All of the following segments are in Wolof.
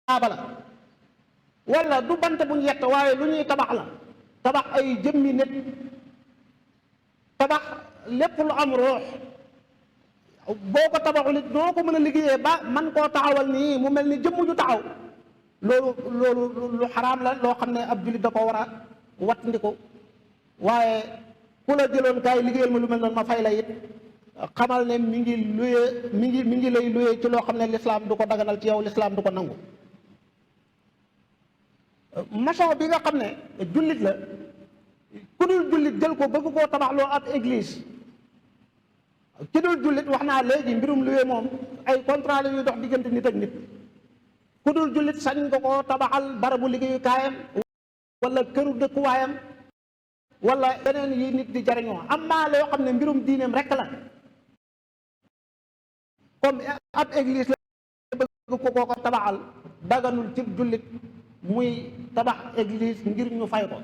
kaaba la wala du bant bu ñu yett waaye lu ñuy tabax la, tabax ay jëmmi nit, tabax lépp lu am ruux, boo ko tabaxul it noo ko mën a liggéeyee ba man koo taxawal nii mu mel ni jëmm ju taxaw, loolu lu xaraam la loo xam ne ab jullit da ko war a wattandiku. waaye ku la jëloon kaay liggéeyal ma lu mel noonu ma fay la it xamal ne mi ngi lay luyee ci loo xam ne lislaam du ko daganal ci yow, lislaam du ko nangu. maçon bi nga xam ne jullit la, ku dul jullit jël ko bëgg koo tabax loo ab église, ki dul jullit wax naa léegi mbirum luwe moom ay contrat la ñuy dox diggante nit ak nit. ku dul jullit sañ nga koo tabaxal barabu liggéeyukaayam wala këru dëkkuwaayam wala yeneen yi nit di jariñoo. am maa loo xam ne mbirum diineem rek la, comme ab église la bëgg ko koo ko tabaxal, daganul ci jullit muy tabax église ngir ñu fay ko.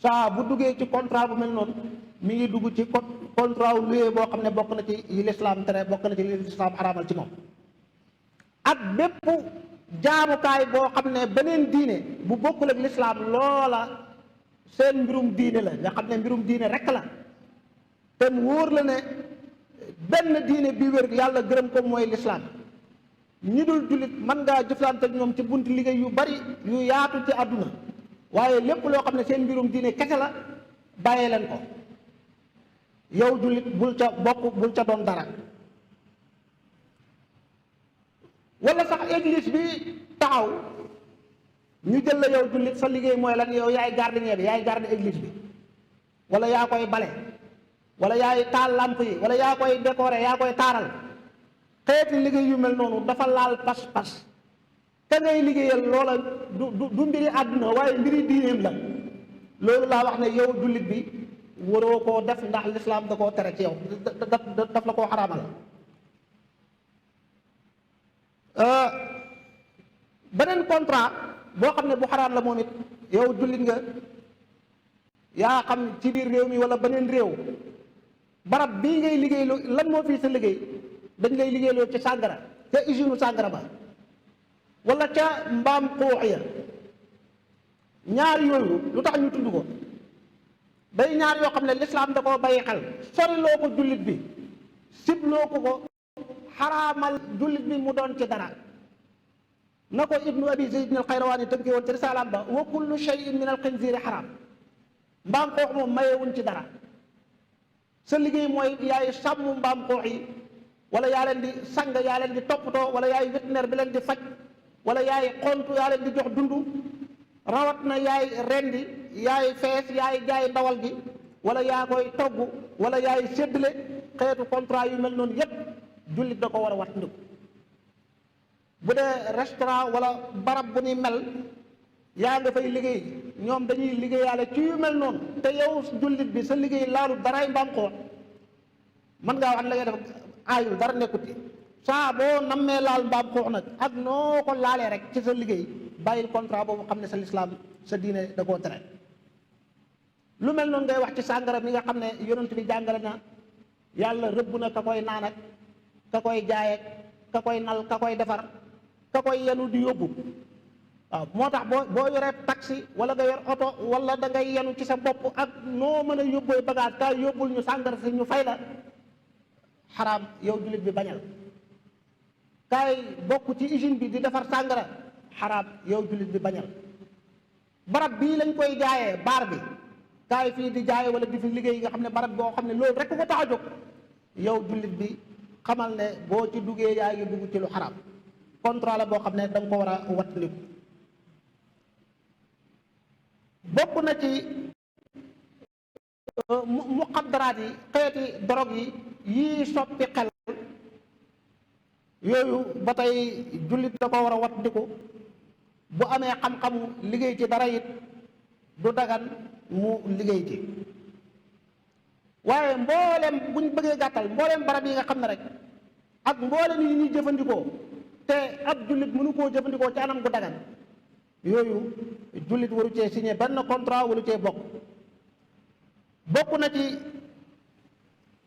saa bu duggee ci contrat bu mel noonu mi ngi dugg ci contrat wu luye boo xam ne bokk na ci yi lislaam tere, bokk na ci yi lislaam xaraamal ci moom. ak bépp jaamukaay boo xam ne beneen diine bu bokkul ak lislaam loola seen mbirum diine la, nga xam ne mbirum diine rek la, te mu wóor la ne benn diine bi wér yàlla gërëm ko mooy lislaam. ñi dul jullit mën ngaa jëflante ak ñoom ci bunti liggéey yu bari yu yaatu ci àdduna, waaye lépp loo xam ne seen mbirum diine kese la bàyyee leen ko. yow jullit bul ca bokk, bul ca doon dara. wala sax église bi taxaw ñu jël la yow jullit sa liggéey mooy lan, yow yaay gardien bi, yaay garde église bi, wala yaa koy bale, wala yaay taal lamp yi, wala yaa koy décorer, yaa koy taaral. xeeti liggéey yu mel noonu dafa laal pas-pas. te ngay liggéeyal loola du mbiri àdduna waaye mbiri diineem la. loolu laa wax ne yow jullit bi waroo koo def ndax lislaam da koo tere ci yow, daf la koo xaraamal. beneen contrat boo xam ne bu xaraam la moom it, yow jullit nga, yaa xam ci biir réew mi wala beneen réew, barab bii ngay liggéeyloo lan moo fii sa liggéey, dañ lay liggéeyloo ci sàngara, ca usine sàngara ba wala ca mbaam xuux ya. ñaar yooyu lu tax ñu tudd ko, day ñaar yoo xam ne lislaam da koo bàyyi xel, soriloo ko jullit bi, sibloo ko xaraamal jullit bi mu doon ci dara. na ko ibnu abi zayd al xayrawaani tënke woon ci risalaam ba, wa kullu shay'in min al xinziiri xaraam. mbaam xuux moom mayewuñ ci dara. sa liggéey mooy yaay sàmm mbaam xuux yi, wala yaa leen di sang, yaa leen di toppatoo, wala yaay vétérinaire bi leen di faj, wala yaay xontu, yaa leen di jox dundu, rawat na yaay rendi, yaay fees, yaay jaay ndawal gi, wala yaa koy togg, wala yaay séddale. xeetu contrat yu mel noonu yépp jullit da ko war a wat ndiku. bu dee restaurant wala barab bu ni mel yaa nga fay liggéey, ñoom dañuy liggéeyaale ci yu mel noonu, te yow jullit bi sa liggéey laalu daraay mbaam xool, mën ngaa wax la ngay def aayul dara nekkut ci. saa boo nammee laal mbaam xoox nag ak noo ko laalee rek ci sa liggéey, bàyyil contrat boobu xam ne sa lislaam sa diine da koo tere. lu mel noonu ngay wax ci sàngara mi nga xam ne yonent bi jàngale na, yàlla rëbb na ka koy naan ak ka koy jaay ak ka koy nal, ka koy defar, ka koy yenu di yóbbu. waaw moo tax boo yoree taxi wala nga yor oto wala da ngay yenu ci sa bopp ak noo mën a yóbbooy bagage kaay yóbbul ñu sàngara si ñu fay la, xaraam. yow jullit bi bañal. kaay bokk ci usine bi di defar sàngara, xaraam. yow jullit bi bañal. barab bii lañ koy jaayee, baar bi, kaay fii di jaaye wala di fi liggéey nga xam ne barab boo xam ne loolu rek ko tax a jóg, yow jullit bi xamal ne boo ci duggee yaa ngi dugg ci lu xaraam. contrat la boo xam ne da nga ko war a wattandiku. bokk na ci muqaddaraat yi, xeeti dorog yi yii soppi xel, yooyu ba tey jullit da ko war a wattandiku. bu amee xam-xamu liggéey ci dara it du dagan mu liggéey ci. waaye mboolem buñ bëggee gàttal, mboolem barab yi nga xam ne rek ak mboolem yi ñuy jëfandikoo te ab jullit mënu koo jëfandikoo ci anam gu dagan, yooyu jullit waru cee signé benn contrat, waru cee bokk. bokk na ci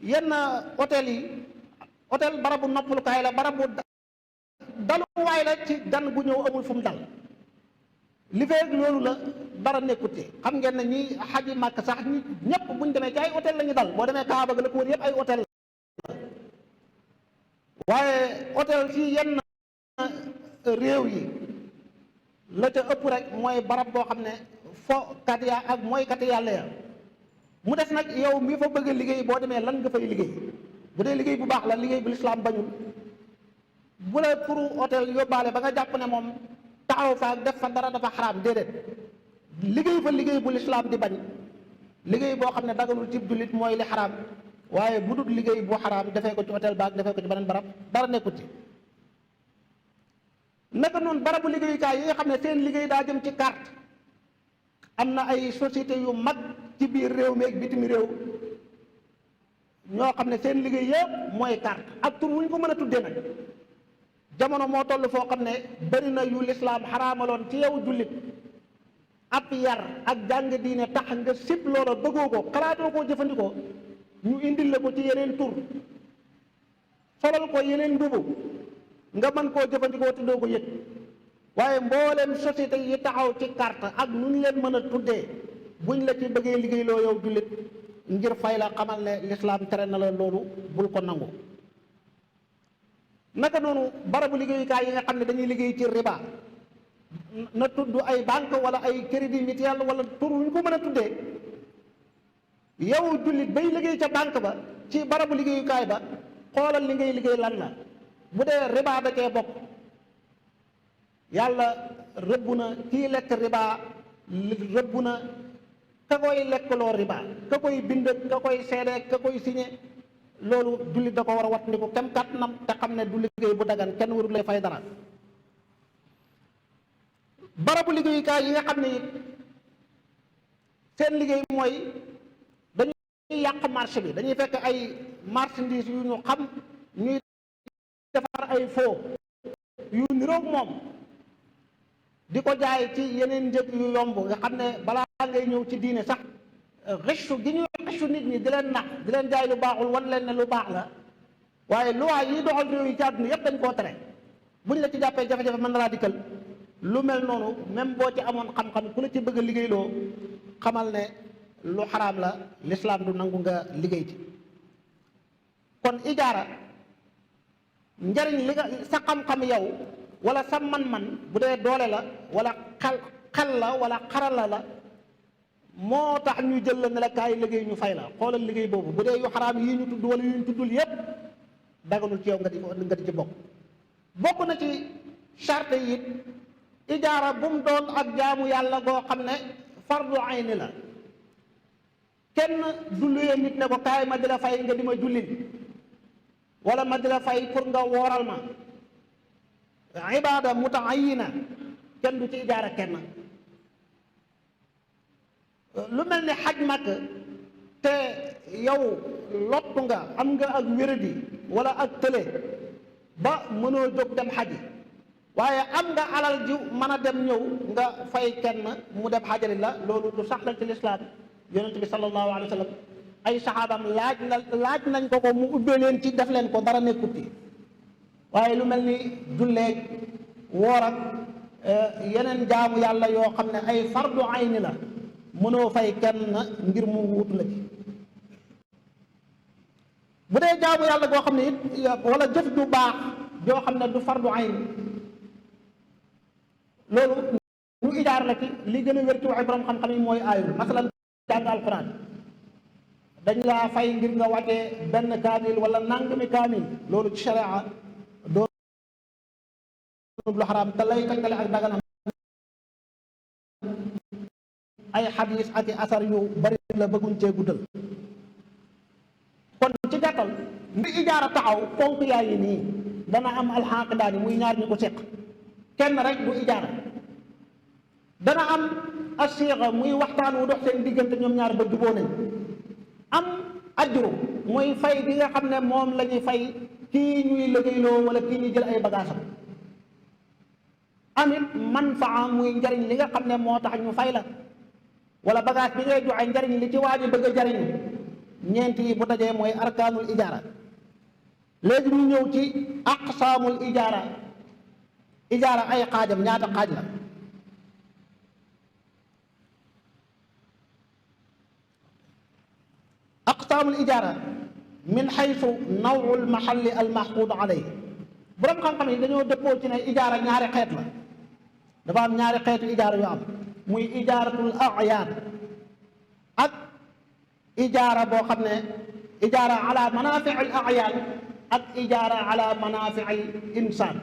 yenn hôtel yi, hôtel barabu noppalukaay la, barabu daluwaay la ci gan gu ñëw amul fu mu dal. li feeg loolu la dara nekkute xam ngeen ne ñi xaji màkk sax ñi ñëpp buñ demee ci ay hôtel la ñu dal. boo demee Kaaba ga la ko wër yëpp ay hôtel la waaye hôtel ci yenn réew yi la ca ëpp rek mooy barab boo xam ne fo kat ya ak mooy kat yàlla ya mu des nag yow mi fa bëgg a liggéey boo demee lan nga fay liggéey. bu dee liggéey bu baax la liggéey bu lislaam bañul bu la pour hôtel yóbbaale ba nga jàpp ne moom taxaw fa ak def fa dara dafa xaraam déedéet. liggéey fa liggéey bu lislaam di bañ liggéey boo xam ne daganul ci jullit mooy li xaraam waaye bu dul liggéey bu xaraam defee ko ci hôtel baag defee ko ci beneen barab dara nekkut ci. naka noonu barabu liggéeyukaay yi nga xam ne seen liggéey daa jëm ci carte am na ay société yu mag ci biir réew mi ak bitim réew ñoo xam ne seen liggéey yëpp mooy carte ak tur wu ñu ko mën a tuddee nag. jamono moo toll foo xam ne bari na yu lislaam xaraamaloon ci yow jullit ab yar ak jàng diine tax nga sib loola bëggoo ko xalaatoo koo jëfandikoo ñu indil la ko ci yeneen tur solal ko yeneen mbubu nga mën koo jëfandikoo te doo ko yëg. waaye mbooleem société yi taxaw ci carte ak nu ñu leen mën a tuddee buñ la ci bëggee liggéey loo yow jullit ngir fay la xamal ne lislaam tere na la loolu bul ko nangu. naka noonu barabu liggéeyukaay yi nga xam ne dañuy liggéey ci riba na tudd ay banque wala ay crédit mutuel wala tur wu ñu ko mën a tuddee yow jullit bay liggéey ca banque ba ci barabu liggéeyukaay ba xoolal li ngay liggéey lan la. bu dee riba da cee bokk yàlla rëbb na kii lekk riba rëbb na ka koy lekkloo riba ka koy bind ka koy seede ka koy signé loolu jullit da ko war a wat ndi ko kem kàttanam te xam ne du liggéey bu dagan kenn warul lay fay dara. barabu liggéeyukaay yi nga xam ne it seen liggéey mooy dañuy yàq marché bi dañuy fekk ay marchandises yu ñu xam ñuy defar ay faux yu niroog moom di ko jaay ci yeneen njëg yu yomb nga xam ne balaa ngay ñëw ci diine sax xëccu gi ñuy xëccu nit ñi di leen nax di leen jaay lu baaxul wan leen ne lu baax la waaye loi yi doxal réew yi ci àdduna yépp dañ koo tere buñ la ci jàppee jafe-jafe mën na laa dikkal. lu mel noonu même boo ci amoon xam-xam ku la ci bëgg a liggéeyloo xamal ne lu xaraam la lislaam du nangu nga liggéey ci. kon ijaara njariñ li nga sa xam-xam yow wala sa man-man bu dee doole la wala xel la wala xarala la moo tax ñu jël la ne la kaay liggéey ñu fay la xoolal liggéey boobu bu dee yu xaraam yii ñu tudd wala yu ñu tuddul yépp daganul ci yow nga di ci bokk na ci charte yi ijaara bu mu doon ak jaamu yàlla goo xam ne fardu ayni la kenn du luye nit ne ko kaay ma di la fay nga di ma jullil wala ma di la fay pour nga wooral ma. ibaada mutaayina kenn du ci ijaara kenn. lu mel ni xaj Makka te yow lottu nga am nga ak wéradi wala ak tële ba mënoo jóg dem xaji waaye am nga alal ji mën a dem ñëw nga fay kenn mu dem xajari la loolu lu sax la ci lislaam. yonent bi sallallahu alayhi wa sallam ay saxaabam laaj nañ ko mu ubbee leen ci def leen ko dara nekkut ci waaye lu mel ni julleeg woor ak yeneen jaamu yàlla yoo xam ne ay fardu ayni la mënoo fay kenn ngir mu wuutu la ci. bu dee jaamu yàlla goo xam ne it wala jëf du baax joo xam ne du fardu ayni loolu ñu ijaar la ci li gën a wér ci waxi borom xam-xam yi mooy aayul masalan jàng alquran dañ laa fay ngir nga wàccee benn kaamil wala nangami kaamil loolu ci sharia doon lu xaraam te lay tegtale ak daganam ay xadis ak i asar yu bari la bëgguñ cee guddal. kon ci gàttal ndi ijaara taxaw ponk yaa yi nii dana am alxaqidaani muy ñaar ñu ko seq kenn rek bu ijaara dana am asiixa muy waxtaan wu dox seen diggante ñoom ñaar ba juboo nañ am ajru muy fay bi nga xam ne moom la ñuy fay kii ñuy liggéeyloo wala kii ñuy jël ay bagaasam amit manfaa muy njariñ li nga xam ne moo tax ñu fay la wala bagage bi ngay joxe njariñ li ci waa ji bëgg a jariñ ñeent yi bu dajee mooy arkaanul ijaara. léegi ñu ñëw ci aqsaamul ijaara ijaara ay xaajam ñaata xaaj la? aqsaamul ijaara min xaysu nawul maxalli al maxquud alay. borom xam-xam yi dañoo dëppoo ci ne ijaara ñaari xeet la. dafa am ñaari xeetu ijaara yu am, muy ijaaratul ayaan ak ijaara boo xam ne ijaara ala manaafi al ayaan ak ijaara ala manaafi al insaan.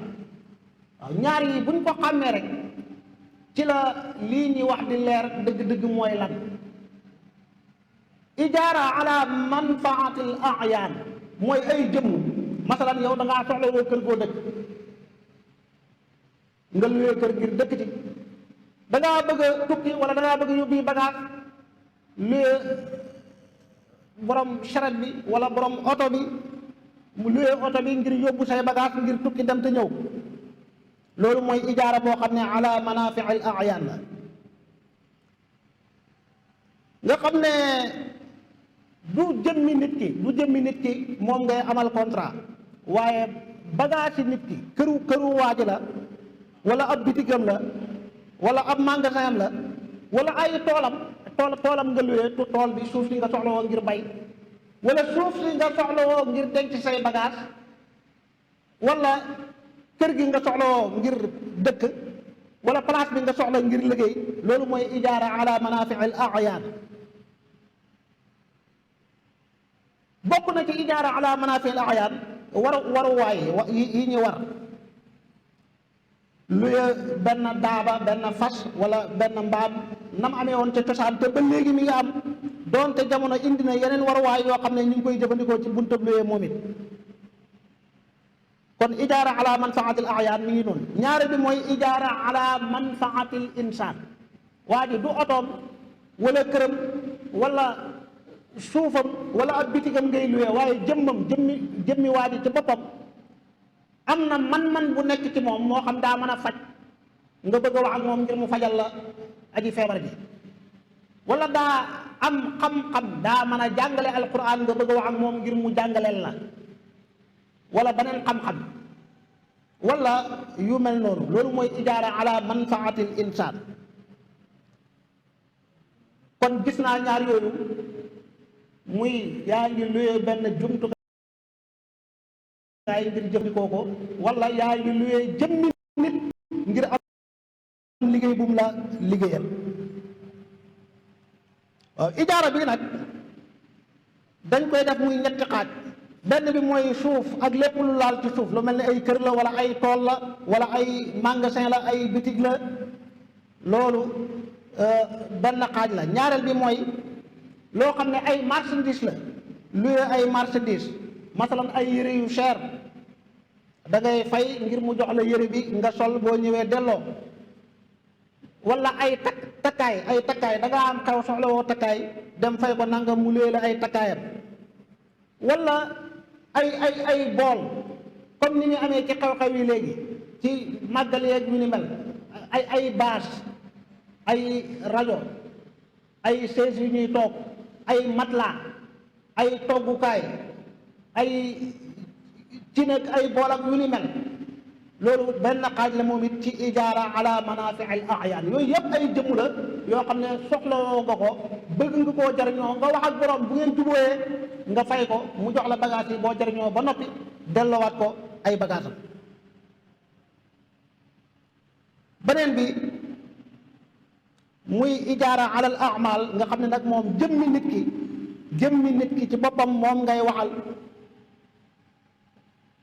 waaw ñaar yi buñ ko xàmmee rek ci la lii ñuy wax di leer dëgg-dëgg mooy lan. ijaara ala manfaatil ayaan mooy ay jëmm. masalan yow da ngaa soxla woo kër goo dëkk, nga luwee kër ngir dëkk ci. da ngaa bëgg a tukki wala da ngaa bëgg a yóbbu bagage, luwee borom charrette bi wala borom oto bi mu luwee oto bi ngir yóbbu say bagage ngir tukki dem te ñëw. loolu mooy ijaara boo xam ne ala manaafi al ayaan la. nga xam ne du jëmmi nit ki moom ngay amal contrat, waaye bagage yi nit ki këru waaji la, wala ab bitigam la, wala ab magasin am la, wala ay toolam nga luwee tool bi suuf si nga soxla woo ngir bay, wala suuf si nga soxla woo ngir denc say bagage, wala kër gi nga soxla woo ngir dëkk, wala place bi nga soxla ngir liggéey. loolu mooy ijaara ala manaafi al ayaan. bokk na ci ijaara ala manaafi al ayaan waruwaay yi ñu war. luye benn daaba, benn fas wala benn mbaam nam amee woon ca cosaan te ba léegi mi nga am, doonte jamono indi na yeneen waruwaay yoo xam ne ñu ngi koy jëfandikoo ci buntab luye moom it. kon ijaara ala manfaatil ayaan mi ngi noonu. ñaare bi mooy ijaara ala manfaatil insaan. waa ji du otoom wala këram wala suufam wala ab bitigam ngay luwee, waaye jëmmi waa ji ci boppam am na man-man bu nekk ci moom, moo xam daa mën a faj, nga bëgg a wax ak moom ngir mu fajal la aji feebar ji, wala daa am xam-xam, daa mën a jàngale alquran, nga bëgg a wax ak moom ngir mu jàngaleel la, wala beneen xam-xam, wala yu mel noonu. loolu mooy ijaara ala manfaatil insaan. kon gis naa ñaar yooyu, muy yaa ngi luyee benn jumtukaay ngir jëfandikoo ko, wala yaa ngi luyee jëmmi nit ngir am liggéey bu mu la liggéeyal. waaw ijaara bi nag dañ koy def muy ñetti xaaj. benn bi mooy suuf ak lépp lu laal ci suuf, lu mel ni ay kër la wala ay tool la wala ay magasin la, ay bitig la, loolu benn xaaj la. ñaareel bi mooy loo xam ne ay marchandise la, luye ay marchandise, masalan ay yëre yu cher, da ngay fay ngir mu jox la yëre bi nga sol, boo ñëwee delloo. wala ay takkaay da nga am xew soxla woo takkaay, dem fay ko nanga mu luye la ay takkaayam. wala ay bool, comme ni ñu amee ci xew-xew yi léegi ci màggal yeeg yu ni mel, ay bâche, ay rajo, ay chaise yu ñuy toog, ay matelas, ay toggukaay, ay cin ak ay bool ak yu ni mel. loolu benn xaaj la moom it ci ijaara ala manaafi al ayaan. yooyu yëpp ay jëmm la yoo xam ne soxlawoo nga ko, bëgg nga koo jariñoo, nga wax ak borom, bu ngeen jubóoyee nga fay ko, mu jox la bagage yi, boo jariñoo ba noppi delloowaat ko ay bagage am. beneen bi muy ijaara ala al amal, nga xam ne nag moom jëmmi nit ki ci boppam moom ngay waxal.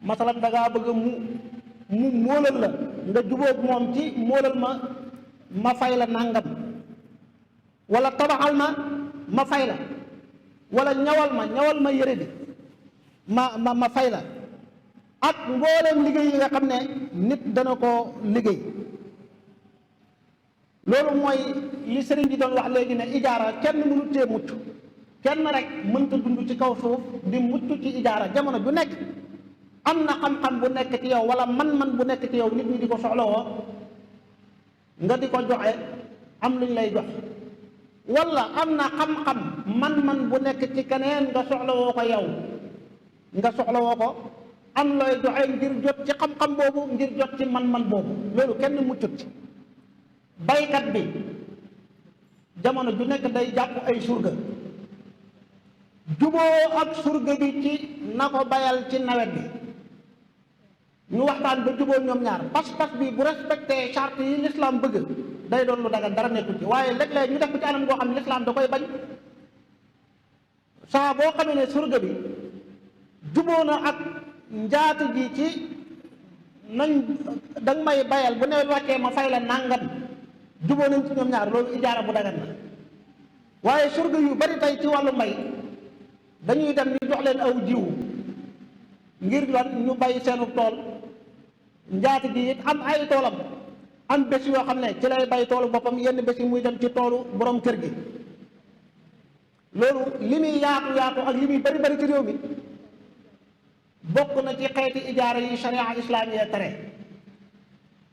masalan da ngaa bëgg mu móolal la, nga jubóog moom ci móolal ma fay la nangam, wala tabaxal ma fay la, wala ñawal ma yëre bi ma fay la, ak mbooleem liggéey yi nga xam ne nit dana ko liggéey. loolu mooy li sëriñ bi doon wax léegi ne ijaara kenn mënu tee mucc, kenn rek mënta dund ci kaw suuf di mucc ci ijaara. jamono bu nekk am na xam-xam bu nekk ci yow, wala man-man bu nekk ci yow, nit ñi di ko soxlawoo, nga di ko joxe, am luñ lay jox. wala am na xam-xam man-man bu nekk ci keneen, nga soxlawoo ko yow, nga soxlawoo ko, am looy joxe ngir jot ci xam-xam boobu, ngir jot ci man-man boobu. loolu kenn muccut ci. baykat bi jamono ju nekk day jàpp ay surga, juboo ak surga bi ci na ko bayal ci nawet bi, ñu waxtaan ba juboo ñoom ñaar. pas-pas bi bu respecté charte yi l'islam bëgg day doon lu dagal, dara nekkul ci. waaye léeg-léeg ñu def ko ci anam goo xam ne l'islam da koy bañ. saa boo xamee ne surga bi juboo na ak njaati ji ci nañ danga may bayal bu nawet wàccee ma fay la nàngam, juboo nañ ci ñoom ñaar, loolu ijaara bu dagan la. waaye surga yu bari tey ci wàllu mbay dañuy dem ñu jox leen aw jiwu ngir lan ñu bay seenu tool, njaati ji it am ay toolam, am bés yoo xam ne ci lay bay toolu boppam, yenn bés yi muy dem ci toolu borom kër gi. loolu li muy yaatu yaatu ak li muy bari bari ci réew mi bokk na ci xeeti ijaara yi sharia islaamiya tere.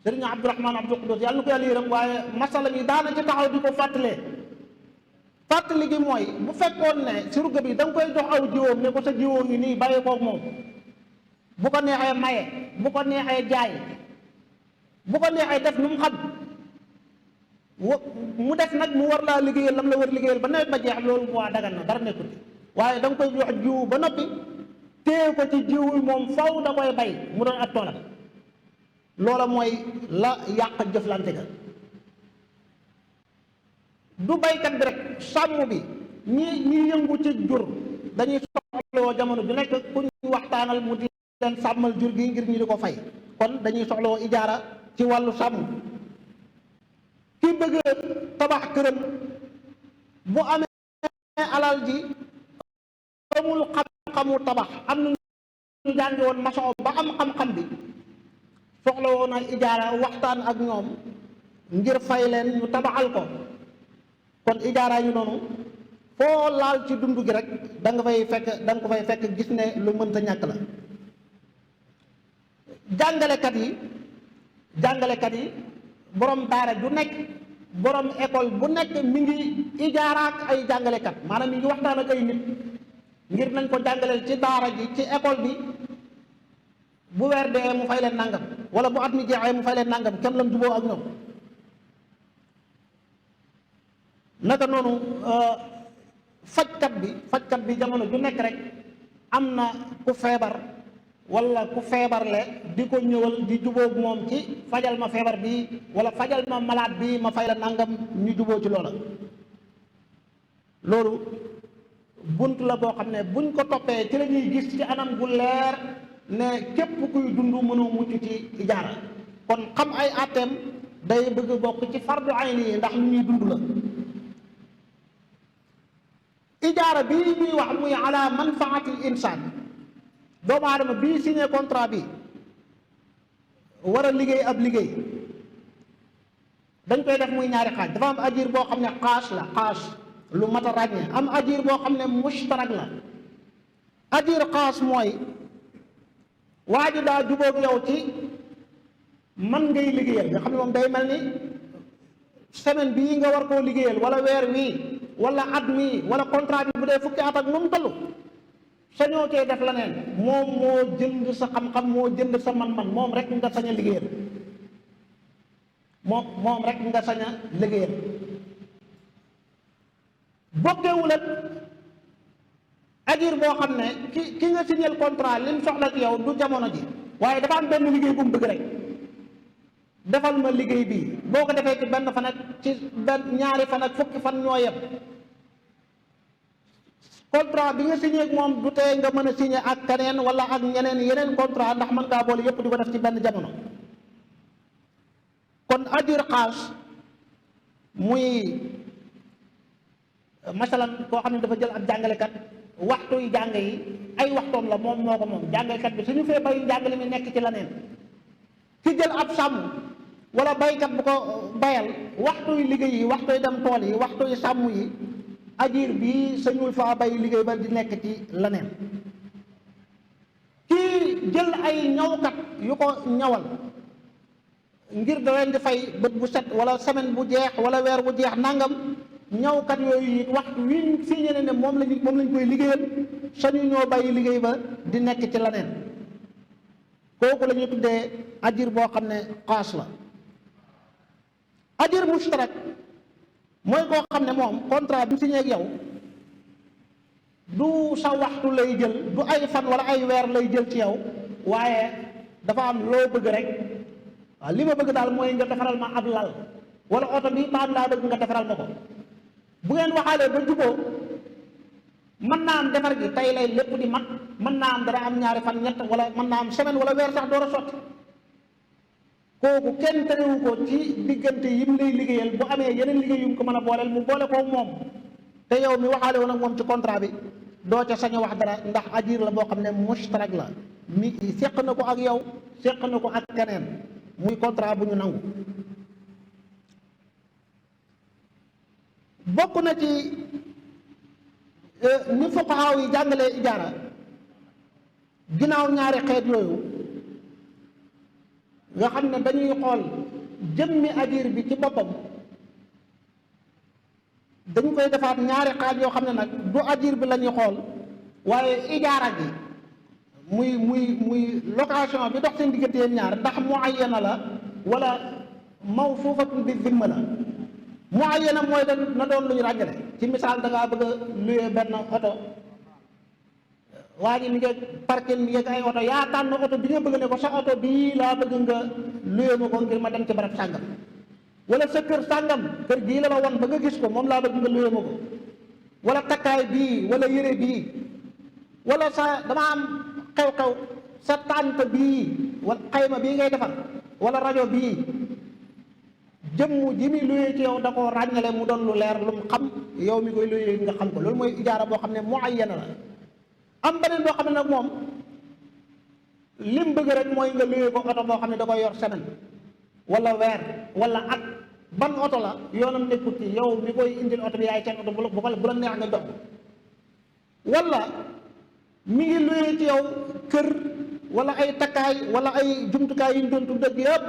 sëriñ Abdourahman Abdul Qudus yàlla na ko yàlla yërëm, waaye masala mi daana ci taxaw di ko fàttalee. fàttali gi mooy bu fekkoon ne surga bi da nga koy jox aw jiwoom ne ko sa jiwoo ngi nii bàyyi koog moom, bu ko neexee maye, bu ko neexee jaay, bu ko neexee def nu mu xam, mu def nag mu war laa liggéeyal lam la war liggéeyal ba nawet ba jeex, loolu moo dagan na, dara nekkul. waaye da nga koy jox jiwu ba noppi téye ko ci jiwu moom faw da koy bay mu doon ak toolam. loola mooy la yàq jëflante ga. du baykat bi rek, sàmm bi, ñi yëngu ci jur dañuy soxlawoo jamono ju nekk ku ñu waxtaanal mu di leen sàmmal jur gi ngir ñu di ko fay. kon dañuy soxlawoo ijaara ci wàllu sàmm. ki bëgg tabax këram bu amee alal ji amul xam-xamu tabax, am na ñu jàngi woon maçon ba am xam-xam bi, soxla woon na ijaara waxtaan ak ñoom ngir fay leen ñu tabaxal ko. kon ijaara yu noonu foo laal ci dund gi rek da nga ko fay fekk gis ne lu mënta ñàkk la. jàngalekat yi borom daara ju nekk, borom école bu nekk mi ngi ijaaraak ay jàngalekat, maanaam mi ngi waxtaan ak ay nit ngir nañ ko jàngaleel ci daara ji, ci école bi, bu weer dee mu fay leen nangam, wala bu at mi jeexee mu fay leen nangam, kenn lam juboo ak ñoom. naka noonu fajkat bi jamono ju nekk rek am na ku feebar wala ku feebarle di ko ñëwal di jubóog moom ci fajal ma feebar bi wala fajal ma malade bi ma fay la nangam, ñu juboo ci loola. loolu bunt la boo xam ne buñ ko toppee ci la ñuy gis ci anam gu leer ne képp kuy dund mënoo mucc ci ijaara. kon xam ay àtteem day bëgg bokk ci fardu ayni yi, ndax lu ñuy dund la. ijaara bii ñuy wax muy ala manfaatil insaan, doomu aadama bii signé contrat bi war a liggéey ab liggéey, dañ koy def muy ñaari xaaj. dafa am ajir boo xam ne xaas lu mat a ràññee, am ajir boo xam ne mushtarak la. ajir xaas mooy waa ji daa jubóog yow ci man ngay liggéeyal, nga xam ne moom day mel ni semaine bii nga war koo liggéeyal, wala weer wii, wala at mii, wala contrat bi bu dee fukki at ak nu mu toll, sañoo cee def leneen. moom moo jënd sa xam-xam, moo jënd sa man-man, moom rek nga sañ a liggéeyal, moom rek nga sañ a liggéeyal. bokkewul ak ajir boo xam ne ki nga signal contrat lim soxla ci yow du jamono ji, waaye dafa am benn liggéey bu mu bëgg rek, defal ma liggéey bii, boo ko defee ci benn fan ak ci ñaari fan ak fukki fan ñoo yem. contrat bi nga signé ak moom du tee nga mën a signé ak keneen wala ak ñeneen yeneen contrat, ndax mën ngaa boole yépp di ko def ci benn jamono. kon ajir xaas muy masalan koo xam ne dafa jël ab jàngalekat, waxtu yi jàng yi ay waxtoom la, moom moo ko moom. jàngalekat bi suñu fee bay jàngale mi nekk ci leneen. ki jël ab sàmm wala baykat bu ko bayal, waxtu yi liggéey yi, waxtu yi dem tool yi, waxtu yi sàmm yi, ajir bi sañul faa bay liggéey ba di nekk ci leneen. kii jël ay ñawkat yu ko ñawal ngir da leen di fay bët bu set wala semaine bu jeex wala weer bu jeex nangam, ñawkat yooyu it waxtu wi signé ne moom lañ koy liggéeyal, sañu ñoo bàyyi liggéey ba di nekk ci leneen. kooku la ñuy tuddee ajir boo xam ne xaas la. ajir mushtarak mooy koo xam ne moom contrat bi mu signé ak yow du sa waxtu lay jël, du ay fan wala ay weer lay jël ci yow, waaye dafa am loo bëgg rek. waaw li ma bëgg daal mooy nga defaral ma ab lal, wala oto bi paan laa bëgg nga defaral ma ko. bu ngeen waxaalee ba juboo mën naa am defar gi tey lay lépp di mat, mën naa am dara am ñaari fan ñett, wala mën naa am semaine wala weer sax door a sotti. kooku kenn terewu ko ci diggante yim lay liggéeyal, bu amee yeneen liggéey yu mu ko mën a booleel mu boole koo moom, te yow mi waxaale woon ak moom ci contrat bi doo ca sañ a wax dara, ndax ajir la boo xam ne mushtarak la, mi seq na ko ak yow, seq na ko ak keneen, muy contrat bu ñu nangu. bokk na ci ni fuqahaa yi jàngalee ijaara ginnaaw ñaari xeet yooyu nga xam ne dañuy xool jëmmi ajir bi ci boppam, dañ koy defaat ñaari xaaj yoo xam ne nag du ajir bi la ñuy xool, waaye ijaara gi muy location bi dox seen diggante yéen ñaar ndax muayyana la wala mawsuufatun bi zimma la. muayyana mooy na doon lu ñu ràññale. ci misaal da ngaa bëgg a luye benn oto, waa ji mi ngi parking mi ngi ay oto, yaa tànn oto bi nga bëgg ne ko sa oto bii laa bëgg nga luye ma ko ngir ma dem ci barab sàngam, wala sa kër sàngam kër gii la ma won ba nga gis ko moom laa bëgg nga luye ma ko, wala takkaay bii wala yére bii, wala sa dama am xew-xew sa tànt bii wala xayma bii ngay defar wala rajo bii, jëmm ji mi luyee ci yow da koo ràññale mu doon lu leer lu mu xam, yow mi koy luyee nga xam ko. loolu mooy ijaara boo xam ne muayyana la. am beneen boo xam ne nag moom lim bëgg rek mooy nga luyee ko oto boo xam ne da koy yor semaine wala weer wala at, ban oto la yoonam nekkut ci, yow mi koy indil oto bi yaay seen oto bu la neex nga jox. wala mi ngi luyee ci yow kër wala ay takkaay wala ay jumtukaay yu ñu doon tudd ak yëpp,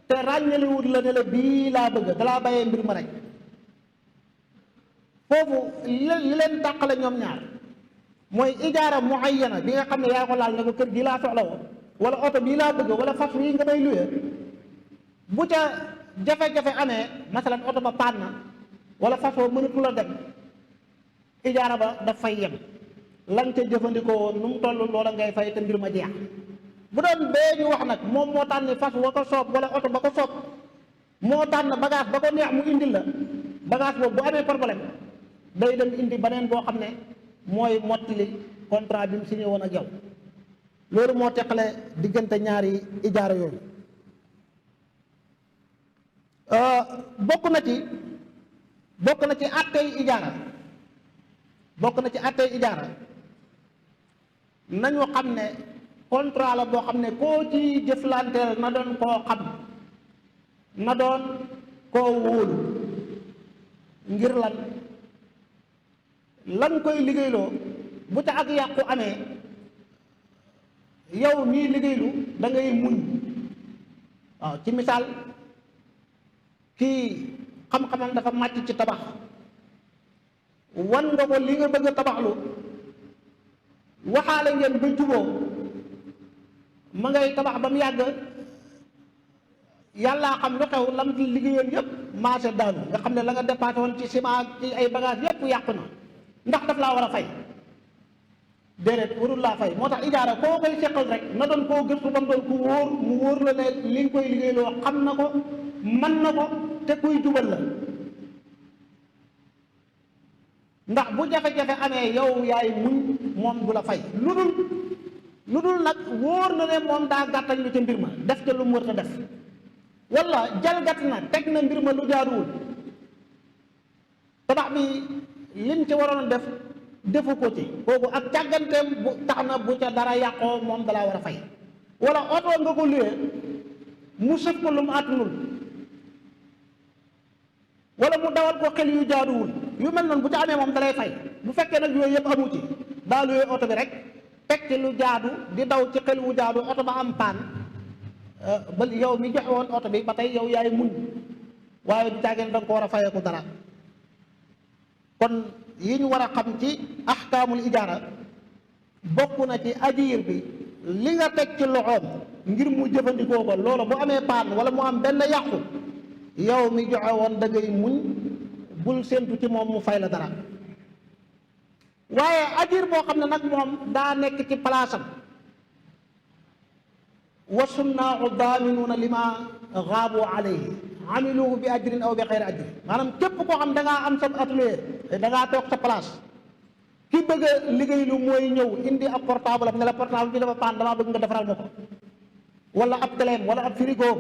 te ràññaliwut la ne la bii laa bëgg, dalaa bàyyee mbir ma rek. foofu li leen tàqale ñoom ñaar mooy ijaara muayyana bi nga xam ne yaa ko laal ne ko kër gii laa soxla woon wala oto bii laa bëgg wala fas wi nga may luye, bu ca jafe-jafe amee masalan oto ba paan na wala fas woo mënatu la dem, ijaara ba daf fay yem, lan ca jëfandikoo woon nu mu toll loola ngay fay te mbir ma jeex. bu doon bee ñu wax nag moom moo tànn fas wa ko soob wala oto ba ko soob, moo tànn bagage ba ko neex mu indil la, bagage boobu bu amee problème day dem indi beneen boo xam ne mooy mottali contrat bi mu signé woon ak yow. loolu moo teqale diggante ñaari ijaara yooyu. bokk na ci àttey ijaara nañu xam ne contrat la boo xam ne koo ci jëflanteel na doon koo xam, na doon koo wóolu. ngir lan koy liggéeyloo bu ca ak yàqu amee yow mii liggéeylu da ngay muñ. waaw ci misaal kii xam-xamam dafa màcc ci tabax, wan nga ko li nga bëgg a tabaxlu, waxaale ngeen ba juboo, ma ngay tabax ba mu yàgg yàllaa xam lu xew, lam ci liggéeyoon yëpp marché daanu, nga xam ne la nga dépassé woon ci ciment ci ay bagage yëpp yàqu na, ndax daf laa war a fay? déedéet, warul laa fay. moo tax ijaara koo koy seqal rek na doon koo gëstu ba mu doon ku wóor, mu wóor la ne li nga koy liggéeyloo xam na ko, man na ko, te kuy jubal la. ndax bu jafe-jafe amee yow yaay muñ, moom du la fay. lu dul nag wóor na ne moom daa gàttañ lu ca mbir ma, def ca lu mu war a def, wala jalgat na teg na mbir ma lu jaaruwul, tabax bi lim ci waroon a def defu ko ci, kooku ak càgganteem bu tax na bu ca dara yàqoo moom dalaa war a fay. wala oto nga ko luye mu sëf ko lu mu àttanul, wala mu dawal ko xel yu jaaduwul, yu mel noonu bu ca amee moom dalay fay. bu fekkee nag yooyu yëpp amu ci, daa luye oto bi rek teg ci lu jaadu di daw ci xel wu jaadu, oto ba am paan, ba yow mi joxe woon oto bi ba tey yow yaay muñ, waaye du caageen da nga ko war a fayeeku dara. kon yi ñu war a xam ci ahkaamul ijaara bokk na ci ajiir bi li nga teg ci loxoom ngir mu jëfandikoo ko loola bu amee paan wala mu am benn yàqu yow mi joxe woon da ngay muñ bul séentu ci moom mu fay la dara. waaye ajir boo xam ne nag moom daa nekk ci palaasam wa sunnaau daaminuuna lima gaabu alayhi amiluhu bi ajrin aw bi xeyri ajrin, maanaam képp koo xam da ngaa am sa atelier da ngaa toog sa place ki bëgg a liggéey lu mooy ñëw indi ab portable am ne la portable bi dafa paan damaa bëgg nga defaral ma ko, wala ab teleem wala ab frigoom,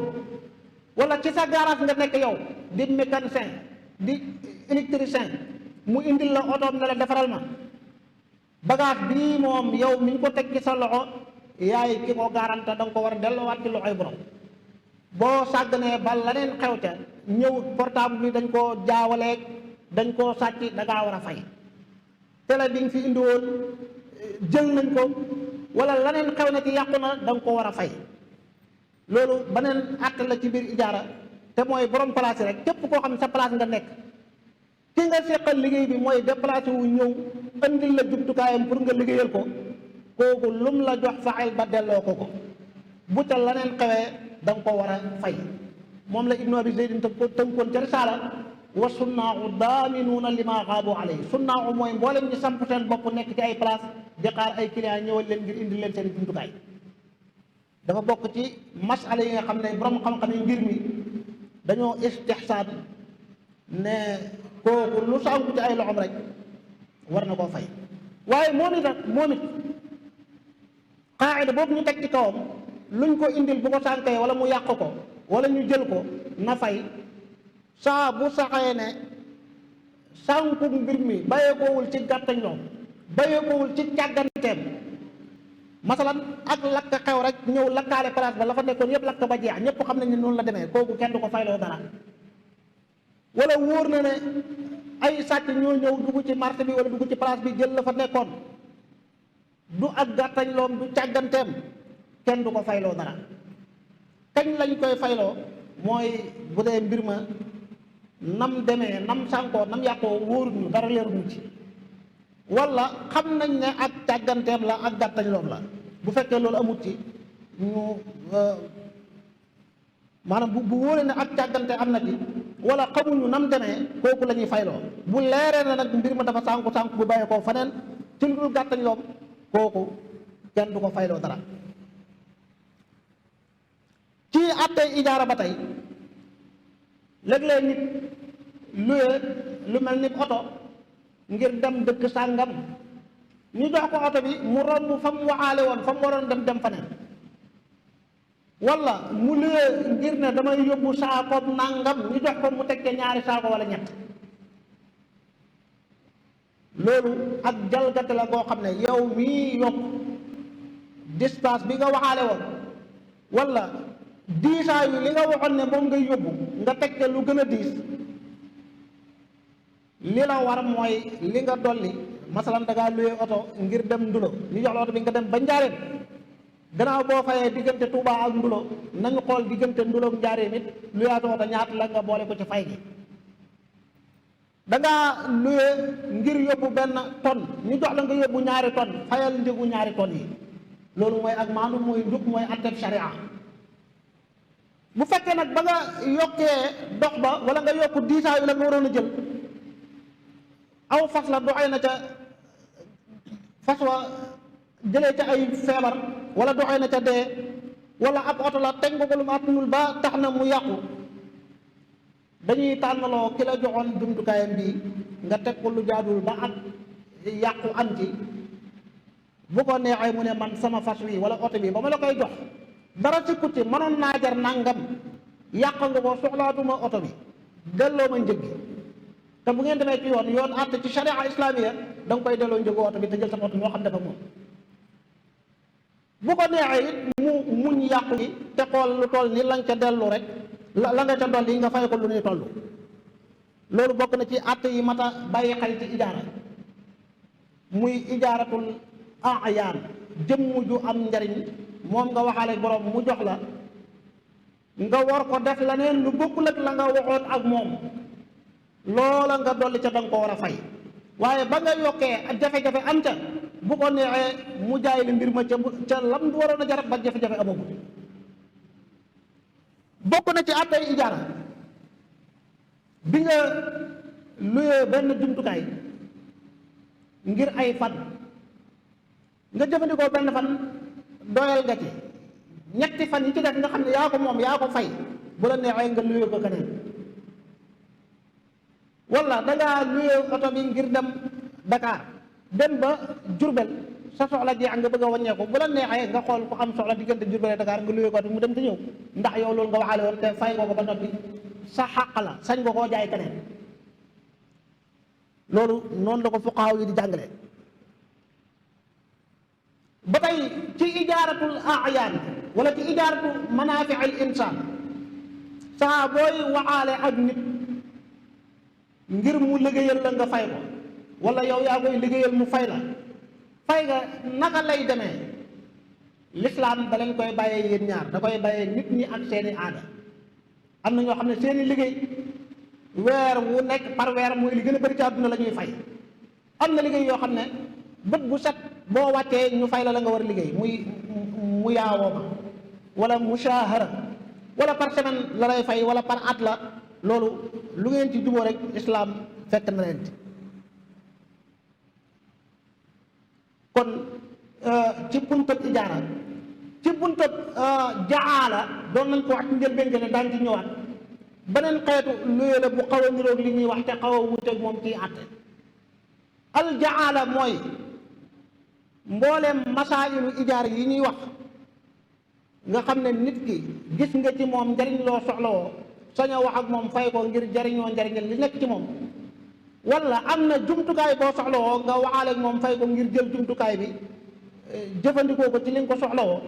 wala ci sa garage nga nekk yow di mécanicien di électricien mu indil la otoom ne la defaral ma bagage bii moom yow mi ñu ko teg ci sa loxo yaay ki ko garanta da nga ko war a delloowaat ci loxoy borom. boo sàgganee ba leneen xew ca ñëw portable bi dañ koo jaawaleeg dañ koo sàcc da ngaa war a fay. télé bi nga fi indi woon jël nañ ko wala leneen xew na ci yàqu na da nga ko war a fay. loolu beneen àtte la ci biir ijaara te mooy borom place rek képp koo xam ne sa place nga nekk ki nga seqal liggéey bi mooy déplacé wu ñëw andil la jumtukaayam pour nga liggéeyal ko kooku lum la jox faxel ba delloo ko bu ca leneen xewee da nga ko war a fay. moom la ibnu abi zeydin tënkoon ca risaala wa sunnaahu daaminuuna lima xaabu alayhi. sunnaahu mooy mboolem ñi samp seen bopp nekk ci ay place di xaar ay client ñëwal leen ngir indi leen seen jumtukaay. dafa bokk ci masala yi nga xam ne borom xam-xam yi ngir mi dañoo istixsaan ne kooku lu sànku ci ay loxom rek war na koo fay. waaye moom it qaayida boobu ñu teg ci kawam luñ ko indil bu ko sànkee wala mu yàq ko wala ñu jël ko na fay saa bu saxee ne sànku mbir mi bàyyeekoowul ci gàttañ loom bàyyeekoowul ci càgganteem. masalan ak lakk xew rek ñëw lakkaale place ba la fa nekkoon yëpp lakk ba jeex ñëpp xam nañ ne noonu la demee kooku kenn du ko fayloo dara. wala wóor na ne ay sàcc ñoo ñëw dugg ci marché bi wala dugg ci place bi jël la fa nekkoon du ak gàttañ loom du càgganteem kenn du ko fayloo dara. kañ lañ koy fayloo mooy bu dee mbir ma nam demee nam sànkoo nam yàqoo wóoruñu dara leeruñu ci. wala xam nañ ne ak càgganteem la ak gàttañ loom la. bu fekkee loolu amut ci ñu maanaam bu wóoree ne ak càggante am na ci wala xamuñu nam demee kooku la ñuy fayloo. bu leeree na nag mbir ma dafa sànku bu bàyyee koo faneen ci lu dul gàttañ loom kooku kenn du ko fayloo dara. ci àttee ijaara ba tey léeg-léeg nit luye lu mel ni oto ngir dem dëkk sàngam ñu jox ko oto bi mu romb fa mu waxaale woon fa mu waroon dem faneen wala mu luye ngir ne damay yóbbu saakoob nangam ñu jox ko mu teg ca ñaari saako wala ñett. loolu ak jalgate la goo xam ne yow mii yokk distance bi nga waxaale woon wala diisaayu li nga waxoon ne moom ngay yóbbu nga teg ca lu gën a diis. li la war mooy li nga dolli masalan da ngaa luye oto ngir dem Ndulo ñu jox la oto bi nga dem ba Njaareem gannaaw boo fayee diggante Touba ak Ndulo nañu xool diggante Ndulo ak Njaareem it luyaatu oto ñaata la nga boole ko ci fay gi. da ngaa luye ngir yóbbu benn tonne ñu jox la nga yóbbu ñaari tonne fayal njëgu ñaari tonne yi. loolu mooy ak maanu mooy njub mooy atteb sharia. bu fekkee nag ba nga yokkee dox ba wala nga yokk diisaayu la nga waroon a jël. aw fas la doxee na ca fas wa jëlee ca ay feebar wala doxee na ca dee wala ab oto la teg nga ko lu mu attanul ba tax na mu yàqu dañuy tànnaloo ki la joxoon jumtukaayam bii nga teg ko lu jaadul ba ak yàqu am ci bu ko neexee mu ne man sama fas wi wala oto bi ba ma la koy jox dara ci kuti mënoon naa jar nangam yàq nga ko soxlaatuma oto bi delloo ma njëg gi. te bu ngeen demee ci yoon àtte ci sharia islamiya da nga koy delloo njëgu oto bi te jël sa oto moo xam dafa moom. bu ko neexee it mu muñ yàqu gi te xool lu toll ni la nga ca dellu rek la nga ca dolli nga fay ko lu ñuy toll. loolu bokk na ci àtte yi mat a bàyyi xel ci ijaara muy ijaaratul ayaan jëmm ju am njariñ moom nga waxaale borom mu jox la nga war ko def leneen lu bokkul ak la nga waxoon ak moom. loola nga dolli ca danga ko war a fay waaye ba nga yokkee ak jafe-jafe am ca bu ko neexee mu jaay li mbir ma ca lam du waroon a jarab ba jafe-jafe amagul bokk na ci àttey ijaara bi nga luyee benn jumtukaay ngir ay fan nga jëfandikoo benn fan doyal nga ci ñetti fan yi ci def nga xam ne yaa ko moom yaa ko fay bu la neexee nga luyee ko keneen wala dangaa luyee oto bi ngir dem Dakar dem ba Jurbel sa soxla jeex nga bëgg a wàññeeku bu la neexee nga xool ku am soxla diggante Jurbel Dakar nga luyee ko mu dem te ñëw ndax yow loolu nga waxaale woon te fay nga ko ba noppi sa xàq la sañ nga koo jaay keneen loolu noonu la ko fuqaaw yi di jàngale. ba tey ci ijaaratul ayaan wala ci ijaaratu manaafi al insaan saa booy waxaale ak nit ngir mu liggéeyal la nga fay ko wala yow yaa koy liggéeyal mu fay la fay nga naka lay demee lislaam da leen koy bàyyee yéen ñaar da koy bàyyee nit ñi ak seeni aada. am na ñoo xam ne seeni liggéey weer wu nekk par weer mooy li gën a bëri ci àdduna la ñuy fay am na liggéey yoo xam ne bët bu set boo wàccee ñu fay la la nga war a liggéey muy mu yaawoo ma wala mushahara wala par semaine la lay fay wala par at la loolu lu ngeen ci juboo rek islaam fekk na leen kon ci buntab ijaara ci buntab jaala doon nañ ko wax ci njëlbéen ne daañ ci ñëwaat beneen xeetu luye la bu xaw a niroog li ñuy wax te xaw a wuuteeg moom ciy àtte al jaala mooy mbooleem masaayilu ijaar yi ñuy wax nga xam ne nit ki gis nga ci moom njariñ loo soxlawoo sañ a wax ak moom fay ko ngir jariñoo njariñal li nekk ci moom wala am na jumtukaay boo soxlawoo nga waxaale ak moom fay ko ngir jël jumtukaay bi jëfandikoo ko ci li nga ko soxlawoo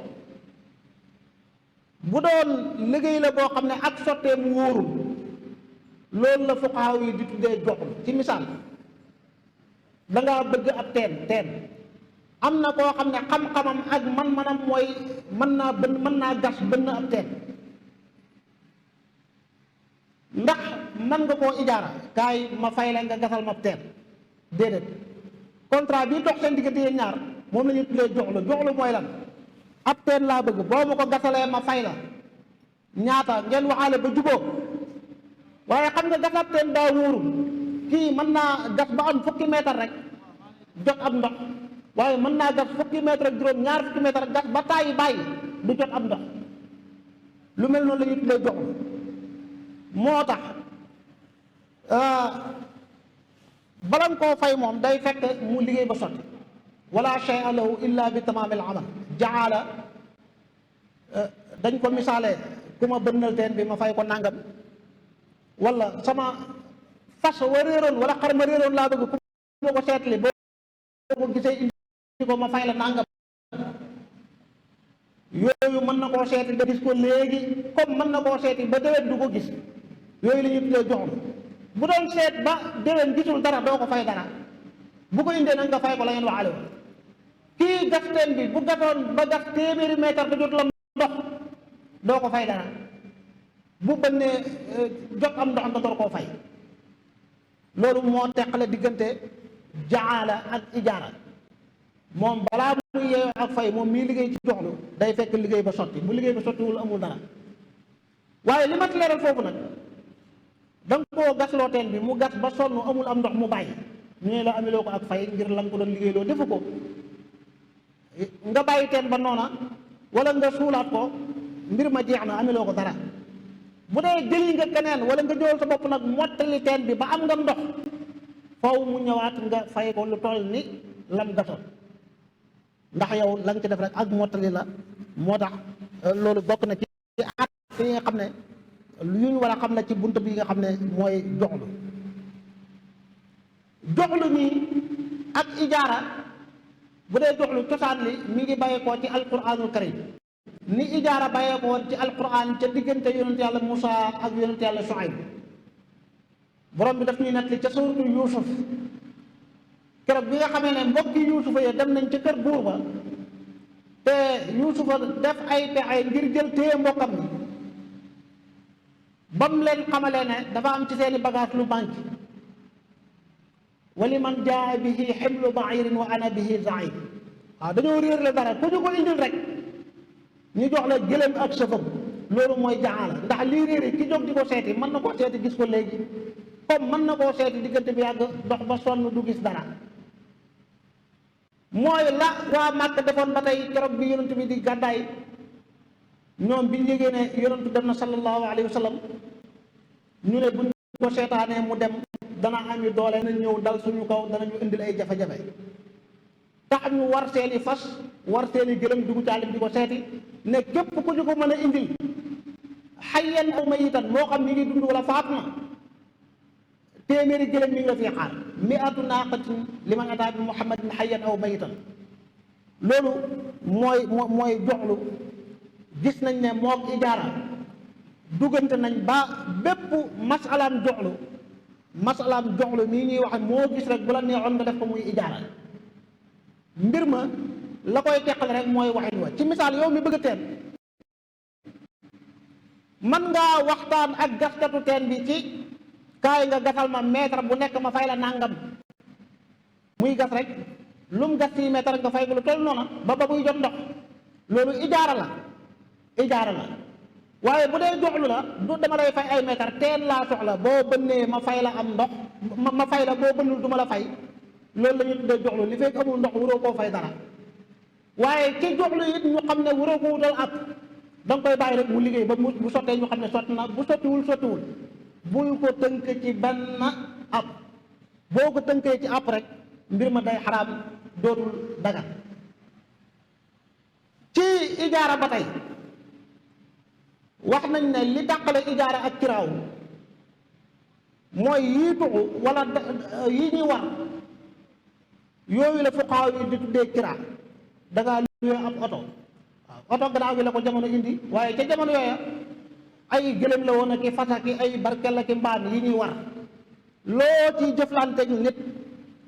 bu doon liggéey la boo xam ne ak sottee mu wóorul loolu la fuqaaw yi di tuddee joxul ci misaal dangaa bëgg ab teen am na koo xam ne xam-xamam ak man-manam mooy mën naa gas bënn ab teen ndax mën nga koo ijaara kaay ma fay la nga gasal ma ab teen déedéet contrat bii dox seen diggante yéen ñaar moom la ñuy tuddee joxlu mooy lan ab teen laa bëgg boo ma ko gasalee ma fay la ñaata ngeen waxaale ba jubóo waaye xam nga gas ab teen daa wóoru kii mën naa gas ba am fukki mètre rek jot ab ndox waaye mën naa gas fukki mètre ak juróom ñaar fukki mètre gas ba tàyyi bàyyi du jot ab ndox lu mel noonu la ñuy tuddee joxlu moo tax balam koo fay moom day fekk mu liggéey ba sotti wala shay'a lahu illa bi tamaamil amal jaala dañ ko misaalee ku ma bënnal teen bi ma fay ko nangam wala sama fas wa réeroon wala xar ma réeroon laa bëgg ku ma ko seetli boo ko gisee indi ko ma fay la nangam yooyu mën na koo seeti ba gis ko léegi comme mën na koo seeti ba déwén du ko gis yooyu la ñuy tuddee joxlu bu doon seet ba déwén gisul dara doo ko fay dara bu ko indee nag nga fay ko la ngeen waxale woon kii gas teen bi bu gasoon ba gas téeméeri mètre da jot la ndox doo ko fay dara bu bënnee jot am ndox nga door koo fay loolu moo teqale diggante jaala ak ijaara moom balaa muy yeeyoo ak fay moom mii liggéey ci joxlu day fekk liggéey ba sotti bu liggéey ba sottiwul amul dara waaye li ma leeral foofu nag da nga koo gasloo teen bi mu gas ba sonn amul am ndox mu bàyyi ñu ne la amiloo ko ak fay ngir la nga ko doon liggéey loo defu ko nga bàyyi teen ba noona wala nga suulaat ko mbir ma jeex na amiloo ko dara bu dee jëli nga keneen wala nga jël sa bopp nag mottali teen bi ba am nga ndox faw mu ñëwaat nga fay ko lu toll ni lam gasoon ndax yow la nga ci def rek ak mottali la moo tax loolu bokk na ci at yi nga xam ne lu ñu war a xam la ci bunt bi nga xam ne mooy joxlu nii ak ijaara bu dee joxlu cosaan li mi ngi bàyyeekoo ci alquranul karim ni ijaara bàyyeekoo ci alquran ca diggante yonent yàlla Musa ak yonent yàlla Shuayb borom bi daf ñuy nettali ca suuratu Yuusuf keroog bi nga xamee ne mbokki Yuusufa ya dem nañ ca kër buur ba te Yuusufa def ay pexe ngir jël téye mbokkam ni ba mu leen xamalee ne dafa am ci seeni bagage lu manqué wali man jaa bihi ximlu bairin wa ana bihi zaim dañoo réer la dara ku ñu ko indil rek ñu jox la gëlëm ak sëfam loolu mooy jaala. ndax lii réere ki jóg di ko seeti mën na koo seeti gis ko léegi, comme mën na koo seeti diggante bi yàgg dox ba sonn du gis dara. mooy la waa Màkka defoon ba tey keroog bi yonent bi di gàddaay, ñoom bi ñu yégee ne yonent dem na sallallahu alayhi wa sallam, ñu ne buñ ko seetaanee mu dem dana ami doole na ñëw dal suñu kaw, danañu indil ay jafe-jafe. tax ñu war seeni fas war seeni gëlëm dugg caalim di ko seeti, ne képp ku ñu ko mën a indil xayyan aw mayitan, moo xam mi ngi dund wala faatu na, téeméeri gëlëm mi ngi la fii xaar. mi'atu naaqatin liman ataa bi muhammadin xayyan aw mayitan. loolu mooy joxlu. gis nañ ne mook ijaara duggante nañ ba bépp masalaam joxlu nii ñuy waxe moo gis rek bu la neexoon nga def ko muy ijaara. mbir ma la koy teqale rek mooy waxin wa. ci misaal yow mi bëgg teen, man ngaa waxtaan ak gaskatu teen bi ci kaay nga gasal ma mètre bu nekk ma fay la nàngam, muy gas rek lu mu gas 6 mètre nga fay ko lu toll noona ba buy jot ndox. loolu ijaara la waaye bu dee joxlu la du dama lay fay ay mètre, teen laa soxla, boo bënnee ma fay la am ndox, ma fay la, boo bënnul du ma la fay. loolu la ñuy tuddee joxlu. li fekk amul ndox wuroo koo fay dara. waaye ci joxlu it ñu xam ne wuroo ko wutal ab, da nga koy bàyyi rek mu liggéey ba bu sottee ñu xam ne sotti na, bu sottiwul bul ko tënk ci benn ab. boo ko tënkee ci ab rek mbir ma day xaraam, dootul dagan. ci ijaara ba tey wax nañ ne li tàqale ijaara ak kiraaw mooy yii tuxu wala yi ñuy war, yooyu la fuqaaw yi di tuddee kiraa. da ngaa luye ab oto, waaw oto gannaaw gi la ko jamono indi, waaye ca jamono yooya ay gëlëm la woon ak i fas ak ay barkel ak i mbaam yi ñuy war. loo ci jëflanteeg nit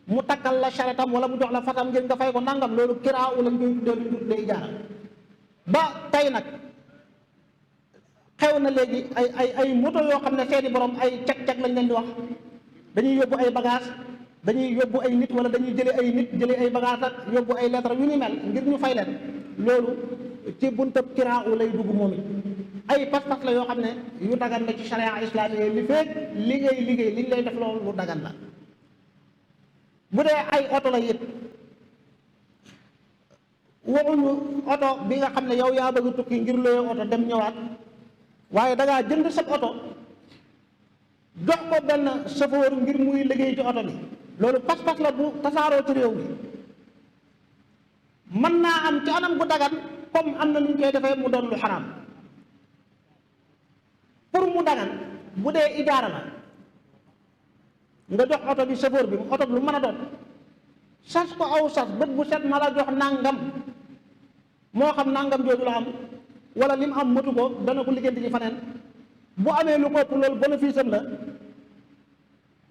mu takkal la charrettam wala mu jox la fasam ngir nga fay ko nangam, loolu kiraaw lañ koy tuddee, lu ñu tuddee ijaara. ba tey nag xew na léegi ay moto yoo xam ne seeni borom ay cag-cag lañ leen di wax, dañuy yóbbu ay bagage, dañuy yóbbu ay nit, wala dañuy jële ay nit jële ay bagage ak yóbbu ay lettre yu ni mel ngir ñu fay leen. loolu ci buntab kiraaw lay dugg moom it. ay pas-pas la yoo xam ne yu dagan la ci charia islamique, li fekk li ngay liggéey li ñu lay def loolu lu dagan la. bu dee ay oto la it waxuñu oto bi nga xam ne yow yaa bëgg tukki ngir looy oto dem ñëwaat, waaye da ngaa jënd sa oto jox ko benn chauffeur ngir muy liggéey ci oto bi. loolu pas-pas la bu tasaaroo ci réew mi. mën naa am ci anam gu dagan, comme am na lu ñu koy defee mu doon lu xaraam. pour mu dagan bu dee ijaara la, nga jox oto bi chauffeur bi, oto bi lu mën a doon, sas ko aw sas bët bu set na la jox nangam, moo xam nangam jooju la am wala li mu am matu ko, dana ko liggéenti ci faneen. bu amee lu ko ëpp loolu bénéfice am la.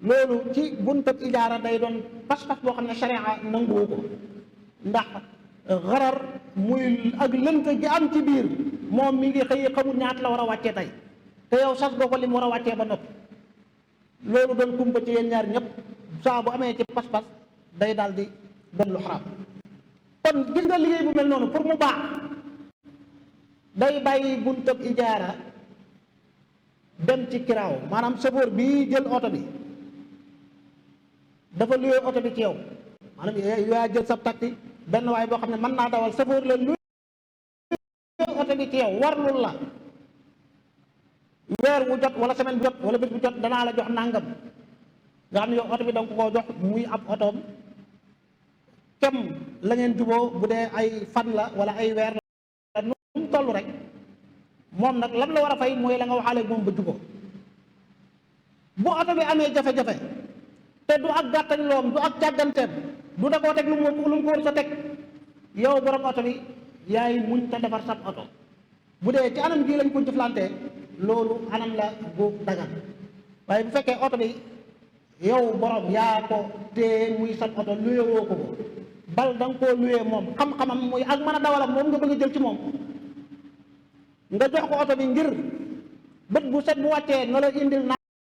loolu ci buntab ijaara day doon pas-pas boo xam ne sharia nanguwu ko, ndax xarar muy ak lënt gi am ci biir, moom mi ngi xëy xamul ñaata la war a wàccee tey, te yow sas boo ko li mu war a wàccee ba noppi. loolu doon kumpa ci yéen ñaar ñëpp, saa bu amee ci pas-pas day daal di doon lu xaraam. kon gis nga liggéey bu mel noonu pour mu baax day bàyyi buntab ijaara dem ci kiraaw. maanaam chauffeur bii jël oto bi dafa luye oto bi ci yow, maanaam yaa jël sab taxi, benn waay boo xam ne mën naa dawal, chauffeur la luye oto bi ci yow, warlul la weer wu jot wala semaine bu jot wala bés bu jot danaa la jox nangam, nga xam ne yow oto bi danga ko koo jox muy ab otoom kem la ngeen juboo. bu dee ay fan la wala ay weer la, nu mu toll rek moom nag lam la war a fay mooy la nga waxaale moom ba juboo. bu oto bi amee jafe-jafe te du ak gàttañ loom, du ak càgganteem, du da koo teg lu mu ko war sa teg, yow borom oto bi yaay muñ te defar sab oto. bu dee ci anam gii lañ ko jëflantee, loolu anam la bu dagan. waaye bu fekkee oto bi yow borom yaa ko téye muy sab oto, luye woo ko ko, bal da nga koo luye moom, xam-xamam muy ak mën a dawalam moom nga bëgg a jël ci moom, nga jox ko oto bi ngir bët bu set bu wàccee na la indil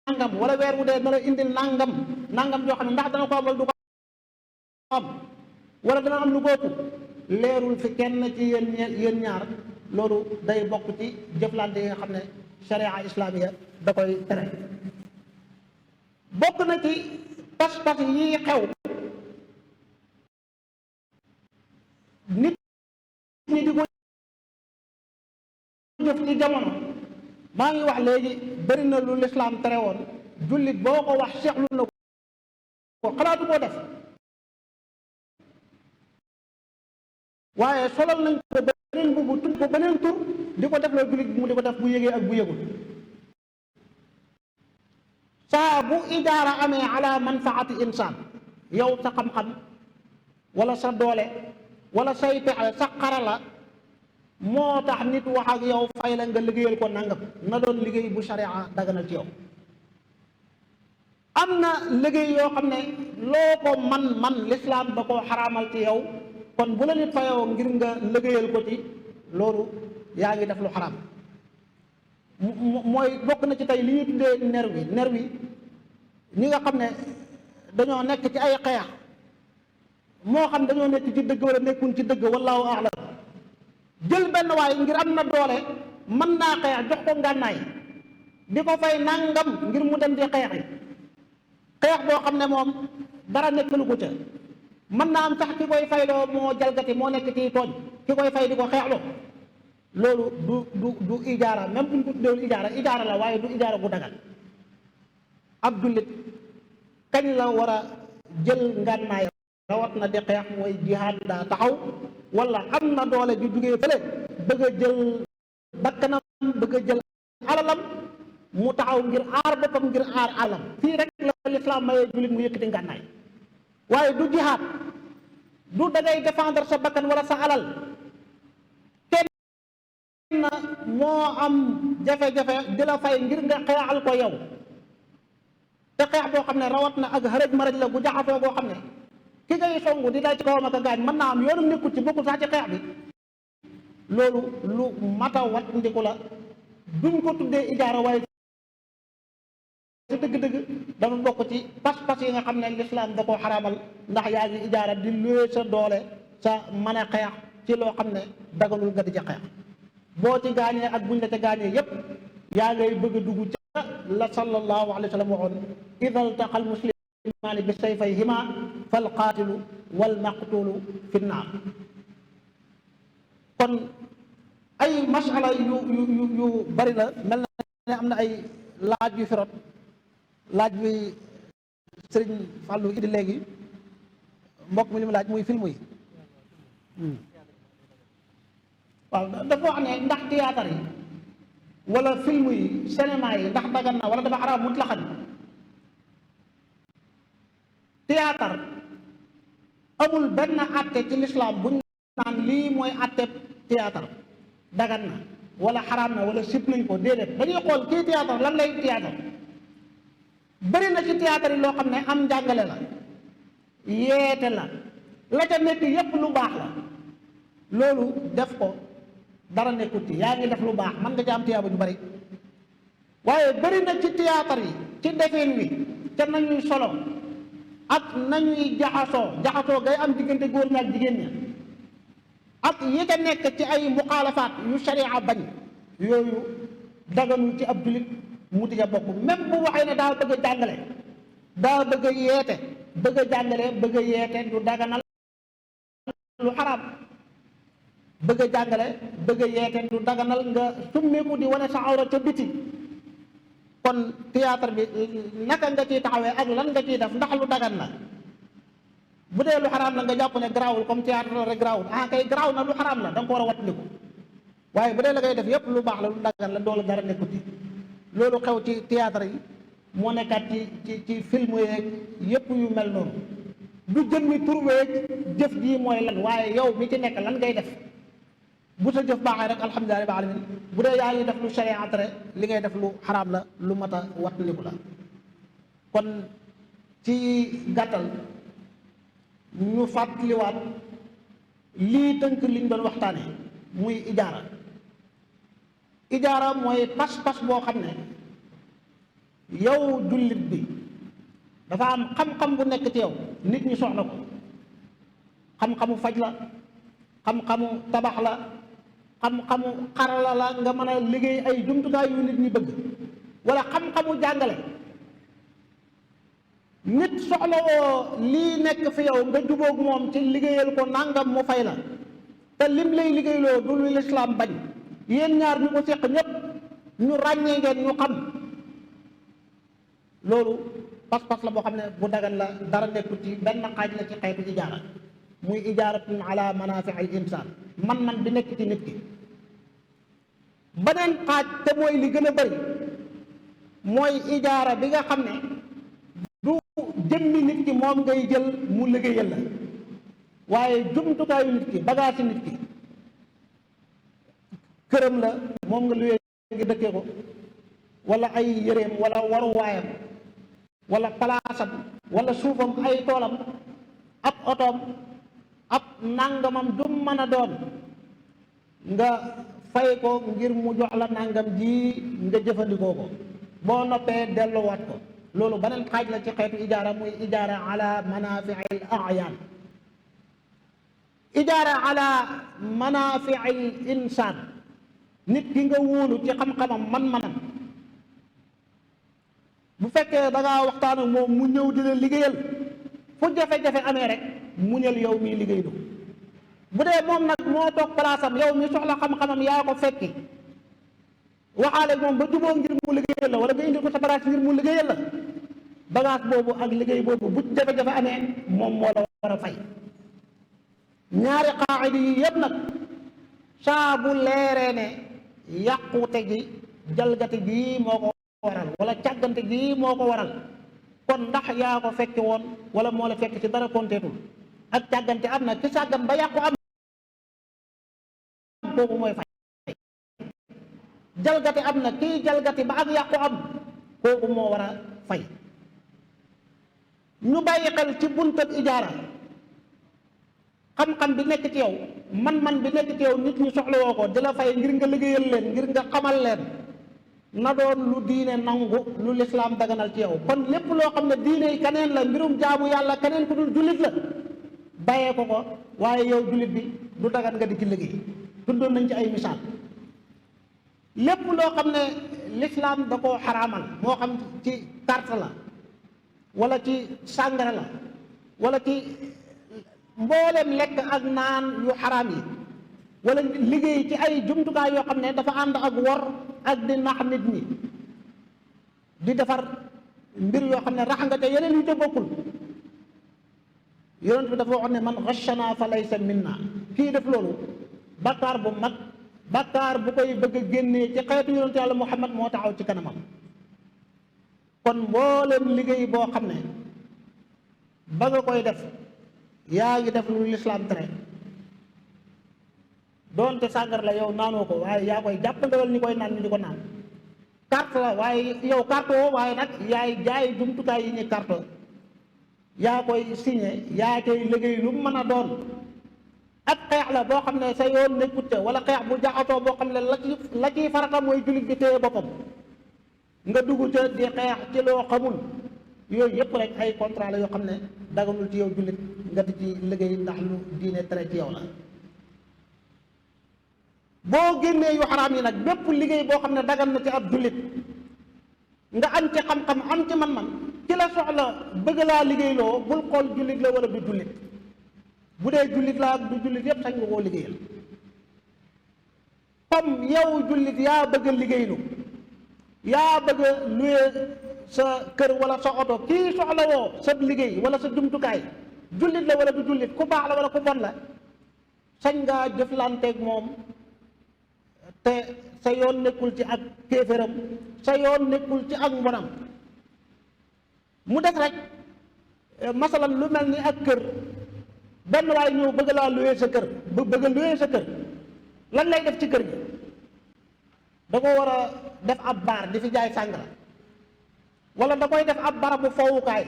nangam, wala weer wu dee na la indil nangam joo xam ne ndax dana ko am wala du ko am, wala dana am lu góob, leerul fi kenn ci yéen ñaar loolu day bokk ci jëflante yi nga xam ne sharia islamiya da koy tere. bokk na ci pas-pas yi xew nit ñi di ko jëf ci jamono. maa ngi wax léegi bëri na lu lislaam tere woon jullit boo ko wax seexlu na ko xalaatu koo def, waaye solal nañ ko beneen bu tudd ko beneen tur di ko def la jullit bi mu di ko def bu yëgee ak bu yëgul. saa bu ijaara amee ala manfaati insaan, yow sa xam-xam wala sa doole wala say pexe sa xarala moo tax nit wax ak yow fay la nga liggéeyal ko nangam, na doon liggéey bu sharia daganal ci yow. am na liggéey yoo xam ne loo ko man lislaam da koo xaraamal ci yow, kon bu la nit fayoo ngir nga liggéeyal ko ci loolu yaa ngi def lu xaraam. mooy bokk na ci tey li ñuy tuddee nervi ñi nga xam ne dañoo nekk ci ay xeex, moo xam dañoo nekk ci dëgg wala nekkuñ ci dëgg, wallaahu a'lam. jël benn waay ngir am na doole mën naa xeex jox ko ngànnaay di ko fay nangam ngir mu dem di xeex yi xeex boo xam ne moom dara nekkalu ko ca. mën naa am sax ki koy fayloo moo jalgati, moo nekk ci tooñ, ki koy fay di ko xeexloo. loolu du ijaara, même buñ ko tuddewul ijaara la, waaye du ijaara gu dagal. ab jullit kañ la war a jël ngànnaay rawat na di xeex mooy jihaad daa taxaw, wala am na doole ju jugee fële bëgg a jël bakkanam, bëgg a jël alalam, mu taxaw ngir aar boppam, ngir aar alalam. fii rek la lislaam mayee jullit mu yëkkati ngànnaay, waaye du jihaad, du dangay défendre sa bakkan wala sa alal. kenn moo am jafe-jafe di la fay ngir nga xeexal ko yow, te xeex boo xam ne rawat na ak xërëj maraj la bu jaxasoo boo xam ne ki ngay songu di dal ci kawam ak a gaañ mën naa am yoonum nekkul ci, bokkul sax ci xeex bi. loolu lu mata wat ndiku la, duñ ko tuddee ijaara, waaye ci dëgg-dëgg dafa bokk ci pas-pas yi nga xam ne lislaam da koo xaraamal, ndax yaa ngi ijaara di luwe sa doole sa mën a xeex ci loo xam ne daganul nga di ca xeex. boo ci gaañee ak buñ la ca gaañee yépp yaa ngay bëgg a dugg ca la sallallahu alayhi wa sallam waxoon, idha iltaqa al muslimaani bi sayfayhima fal qaatilu wal maqtulu fi nnaar. kon ay masala yu bari la, mel na ne am na ay laaj yu fi rot. laaj bi sëriñ Fallou idi léegi mbokk mi li mu laaj muy film yi. waaw dafa wax ne ndax théâtre yi wala film yi cinéma yi ndax dagan na wala dafa xaraam mutlaqan. théâtre amul benn atte ci lislaam buñ naan lii mooy atte théâtre dagan na wala xaraam na wala sib nañ ko, déedéet. dañuy xool kii théâtre lan lay théâtre. bëri na ci théâtre yi loo xam ne am njàngale la, yeete la ca nekk yépp lu baax la, loolu def ko dara nekkut ci, yaa ngi def lu baax, mën nga ci am tiyaaba ju bari. waaye bëri na ci théâtre yi ci defin wi ca nañuy solo ak nañuy jaxasoo gay am diggante góor ña ak jigéen ña, ak yi ca nekk ci ay muxaalafaat yu sharia bañ, yooyu daganul ci ab jullit mu di ca bokk. même bu waxee ne daa bëgg a jàngale, daa bëgg a yeete, bëgg a jàngale, bëgg a yeete, du daganal lu xaraam. bëgg a jàngale, bëgg a yeete, du daganal nga summeeku di wane sa awra ca biti. kon théâtre bi naka nga ciy taxawee ak lan nga ciy def, ndax lu dagan la. bu dee lu xaraam la nga jàpp ne garaawul, comme théâtre la rek garaawul, kay garaaw na, lu xaraam la da nga ko war a wattandiku. waaye bu dee la ngay def yépp lu baax la, lu dagan la, doolu dara nekkut ci. loolu xew ci théâtre yi moo nekkaat ci film yeeg yépp yu mel noonu. du jëmmi turweeg jëf ji mooy lan, waaye yow mi ci nekk lan ngay def. bu sa jëf baaxee rek alhamdulilah rabbil alamin. bu dee yaa ngi def lu sharia tere, li ngay def lu xaraam la, lu mat a wattandiku la. kon ci gàttal ñu fàttaliwaat lii tënk liñ doon waxtaane muy ijaara. ijaara mooy pas-pas boo xam ne yow jullit bi dafa am xam-xam bu nekk ci yow, nit ñi soxla ko, xam-xamu faj la, xam-xamu tabax la, xam-xamu xarala la nga mën a liggéey ay jumtukaay yu nit ñi bëgg, wala xam-xamu jàngale. nit soxlawoo lii nekk fi yow nga jubóog moom ci liggéeyal ko nangam mu fay la, te lim lay liggéeyloo du lu lislaam bañ, yéen ñaar ñu ko seq ñépp ñu ràññee ngeen ñu xam, loolu pas-pas la boo xam ne bu dagan la, dara nekkul ci benn xaaj la ci xeetu ijaara, muy ijaaratun ala manaafi al insaan, man bi nekk ci nit ki. beneen xaaj te mooy li gën a bari mooy ijaara bi nga xam ne du jëmmi nit ki moom ngay jël mu liggéeyal la, waaye jumtukaayu nit ki, bagaasi nit ki, këram la moom nga luwee ngi dëkkee ko, wala ay yëreem wala waruwaayam wala palaasam wala suufam, ay toolam, ab otoom, ab nangamam du mën a doon, nga fay ko ngir mu jox la nangam ji nga jëfandikoo ko, boo noppee delluwaat ko. loolu beneen xaaj la ci xeetu ijaara, muy ijaara ala manaafiil ayaan. ijaara ala manaafiil insaan, nit ki nga wóolu ci xam-xamam man-manam, bu fekkee da ngaa waxtaan ak moom mu ñëw di la liggéeyal, fu jafe-jafe amee rek muñal yow miy liggéeylu. bu dee moom nag moo toog palaasam, yow mi soxla xam-xamam yaa ko fekki, waxaale moom ba juboo ngir mu liggéeyal la, wala nga indi ko sa bagaas ngir mu liggéeyal la, bagaas boobu ak liggéey boobu bu jafe-jafe amee moom moo la war a fay. ñaari qaacida yi yëpp nag saa bu leeree ne yàqute gi, jalgati gi moo ko waral, wala càggante gi moo ko waral, kon ndax yaa ko fekke woon wala moo la fekk ci dara konteetul. ak càggante am na, ci sàggan ba yàqu am, kooku mooy fay. jalgati am na, kii jalgati ba ak yàqu am, kooku moo war a fay. ñu bàyyi xel ci buntab ijaara, xam-xam bi nekk ci yow, man-man bi nekk ci yow, nit ñi soxlawoo ko di la fay ngir nga liggéeyal leen, ngir nga xamal leen, na doon lu diine nangu, lu lislaam daganal ci yow. kon lépp loo xam ne diine yi keneen la, mbirum jaamu yàlla keneen ku dul jullit la, bàyyee ko ko, waaye yow jullit bi du dagan nga di ci liggéey. tuddoon nañ ci ay misaal. lépp loo xam ne lislaam da koo xaraamal, moo xam ci carte la, wala ci sàngara la, wala ci mboolem lekk ak naan yu xaraam yi, wala liggéey ci ay jumtukaay yoo xam ne dafa ànd ak wor ak di nax nit ñi, di defar mbir yoo xam ne rax nga ca yeneen yu ca bokkul. yonent bi dafa wax ne man ghashana fa laysa minna, kii def loolu bakkaar bu mag, bakkaar bu koy bëgg a génnee ci xeetu yonent yàlla Muhammad moo taxaw ci kanamam. kon mboolem liggéey boo xam ne ba nga koy def yaa ngi def lu lislaam tere, doonte sàngar la yow naanoo ko, waaye yaa koy jàppandewal ñi koy naan ñu di ko naan. carte la, waaye yow carte woo, waaye nag yaay jaay jumtukaay yi ñuy carte, yaa koy signé, yaa koy liggéey lu mu mën a doon. ak xeex la boo xam ne sa yoon nekkut ca, wala xeex bu jaxatoo boo xam ne la ciy farata mooy jullit bi téye boppam, nga dugg ca di xeex ci loo xamul. yooyu yëpp rek ay contrat la yoo xam ne daganul ci yow jullit nga di ci liggéey, ndax lu diine tere ci yow la. boo génnee yu xaraam yi nag, bépp liggéey boo xam ne dagan na ci ab jullit, nga am ci xam-xam, am ci man-man, ci la soxla bëgg laa liggéeyloo, bul xool jullit la wala du jullit. bu dee jullit la ak du jullit yépp sañ nga koo liggéeyal. comme yow jullit yaa bëgg a liggéeylu, yaa bëgg a luye sa kër wala sa oto, kii soxla woo sa liggéey wala sa jumtukaay, jullit la wala du jullit, ku baax la wala ku bon la, sañ ngaa jëflanteeg moom, te sa yoon nekkul ci ak kéeféram, sa yoon nekkul ci ak mbonam. mu def rek masalan lu mel ni ak kër, benn waay ñëw bëgg laa luye sa kër, bëgg a luye sa kër, lan lay def ci kër gi? da ko war a def ab baar di fi jaay sàngara, wala da koy def ab barabu fowukaay,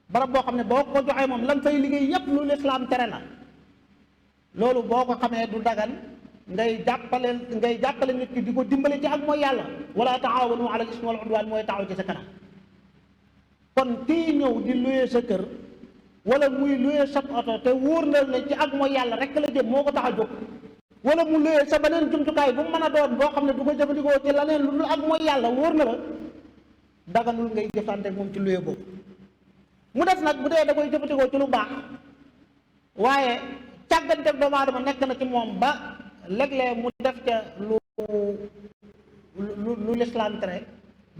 barab boo xam ne boo ko joxee moom lan fay liggéey yépp lu lislaam tere la. loolu boo ko xamee du dagan ngay jàppale nit ki di ko dimbale ci ak mooy yàlla. wala taawanu ala al-ismi wal udwan mooy taxaw ci sa kanam. kon kii ñëw di luye sa kër wala muy luye sa oto te wóor na ne ci ak mooy yàlla rek la jëm, moo ko tax a jóg, wala mu luyee sa beneen jumtukaay bu mu mën a doon boo xam ne du ko jëfandikoo ci leneen lu dul ak mooy yàlla wóor na la daganul ngay jëfante moom ci luyee boobu. mu def nag bu dee da koy jëfandikoo ci lu baax waaye càgganteeg doomu aadama nekk na ci moom ba léeg-léeg mu def ca lu lislaam tere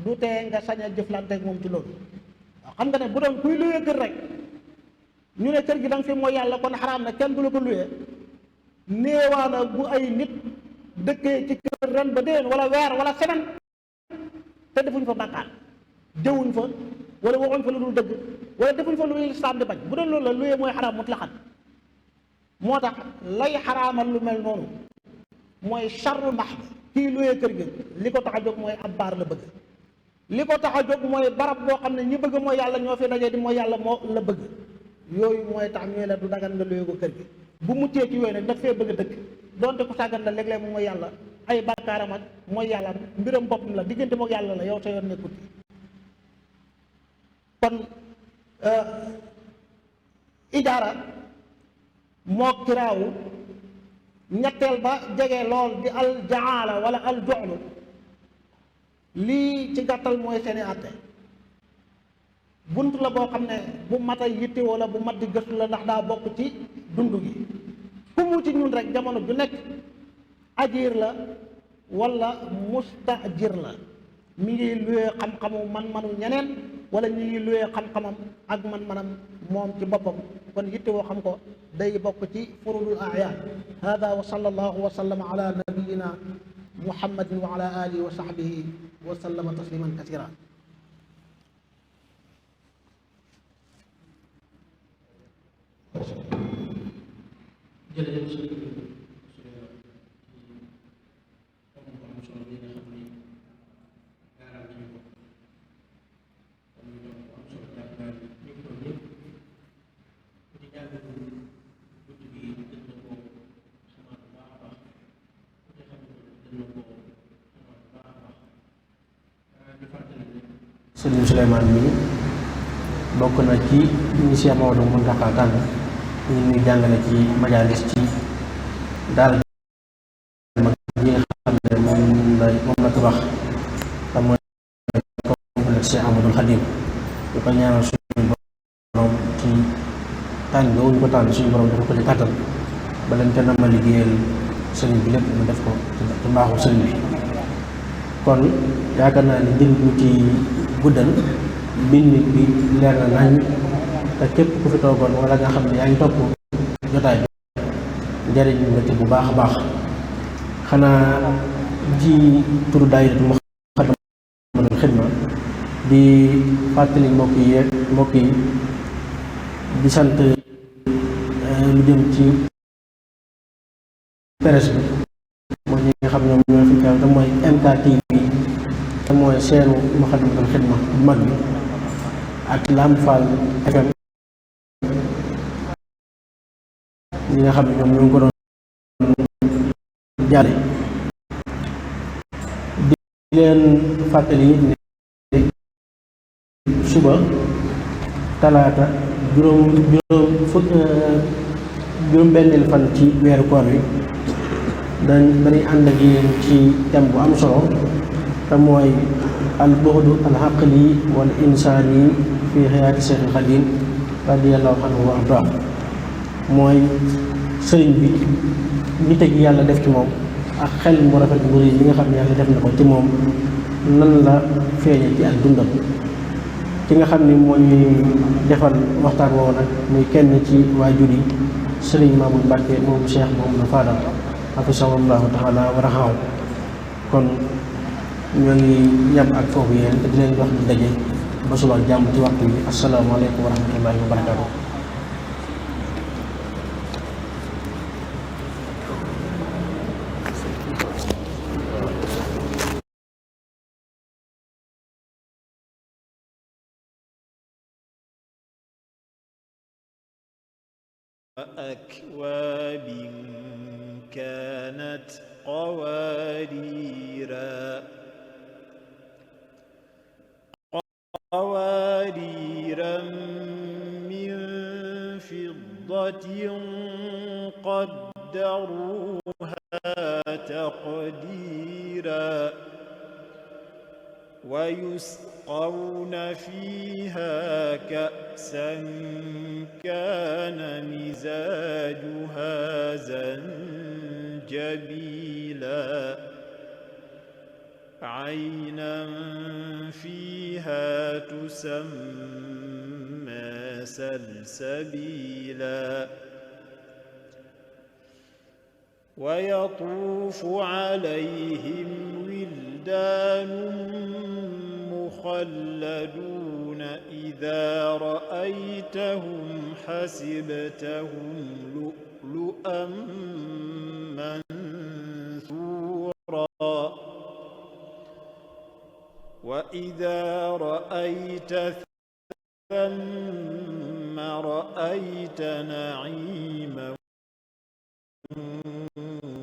du tee nga sañ a jëflanteeg moom ci loolu. waaw xam nga ne bu doon kuy luyee kër rek ñu ne kër gi da nga fi mooy yàlla kon xaraam na kenn du la ko luyee. néewaana bu ay nit dëkkee ci kër ren ba déwén wala weer wala semaine te defuñ fa bàkkaar jëwuñ fa wala waxuñ fa lu dul dëgg wala defuñ fa lu lislaam di bañ. bu doon loolu la luyee mooy xaraam mutlaqan. moo tax lay xaraamal lu mel noonu mooy charru max kii luyee kër gi li ko tax a jóg mooy ab baar la bëgg, li ko tax a jóg mooy barab boo xam ne ñi bëgg mooy yàlla ñoo fi dajee di mooy yàlla moo la bëgg. yooyu mooy tax ñooy la du dagan nga luyee ko kër gi. bu muccee ci yooyu nag daf fee bëgg a dëkk donte ku sàggan la léeg-léeg moom mooy yàlla ay bàkkaaram ak mooy yàlla mbiram boppam la diggante mook yàlla la yow sa yoon nekkut. kon ijaara moo kiraawu ñetteel ba jege lool di al jaala wala al joxlu lii ci gàttal mooy seeni àtte. bunt la boo xam ne bu mat a yitte wala bu mat di gëstu la ndax daa bokk ci dund gi. ku mu ci ñun rek jamono ju nekk ajir la wala mustajir la, mi ngi luwee xam-xamu man-manu ñeneen wala ñu ngi luwee xam-xamam ak man-manam moom ci boppam. kon yitte woo xam ko day bokk ci furudul a'yaan. hada wa sallallahu wa sallama ala nabiyina muhammadin wa ala alihi wa sahbihi wa sallama tasliman kasira. jërëjëf sëñ bi am solo bi nga xam ni gaaral nañu ko kon ñu doon am solo jàpp naa ni ñu ngi doon ñëpp ku ci jàng guddi bi gën na koo xamaat bu baax a baax ku ci xam ne gën na koo xamaat bu baax a baax di fàttali ne Sëriñ Souleymane mi bokk na ci ñi Cheikh Maodo Mountakha tànn ñu ngi jàngale ci majalis ci daal mag yi nga xam ne moom la tabax te mooy complexe Cheikh Ahmadoul Khadim ñu ko ñaanal suñu borom ci tànn nga wuñ ko tànn suñu borom dafa ko ci kàttan ba leen te nama liggéeyal sëriñ bi lépp mu def ko ci mbaaxu sëriñ bi. kon yaakaar naa ni jël ñu ci guddal bind bi leer na nañ te képp ku fi toogoon wala nga xam ne yaa ngi topp jotaay bi njëriñ nga ci bu baax a baax. xanaa ji turu daayiratu Muxaddamatul Xidma di fàttali mbokk yi di sant lu jëm ci presse bi mooy ñi nga xam ñoom ñoo fi teew te mooy MKTV te mooy seenu Muxaddamatul Xidma bu mag bi ak Lamp Fall FM ñi nga xam ne ñoom ñoo ngi ko doon jaare di leen fàttali ne suba talaata juróom benneel fan ci weeru koor wi dañuy ànd ak yéen ci thème bu am solo te mooy al bu'du al aqli wal insaani fi hayaati Seexul Xadiim radiyallahu anhu wa ardaa. mooy sëriñ bi nit ak yàlla def ci moom ak xel mu rafet bu rëy li nga xam ne yàlla def na ko ci moom nan la feeñe ci ak dundam. ki nga xam ni moo ñuy defal waxtaan woowu nag muy kenn ci waajur yi sëriñ Mamoun Mbacke moom Cheikh Mouhamadou Fadal hafisahullahu taala wa raxaw. kon ñoo ngi yem ak foofu yéen te di leen wax di daje ba suba jàmm ci waxtu bi. asalaamaaleykum wa rahmatullahi wa barakaatu. وأكواب كانت قواريرا من فضة قدروها تقديرا ويسقون فيها كأسا كان مزاجها زنجبيلا عينا فيها تسمى سلسبيلا ويطوف عليهم ولدان مخلدون إذا رأيتهم حسبتهم لؤلؤا منثورا وإذا رأيت ثم رأيت نعيما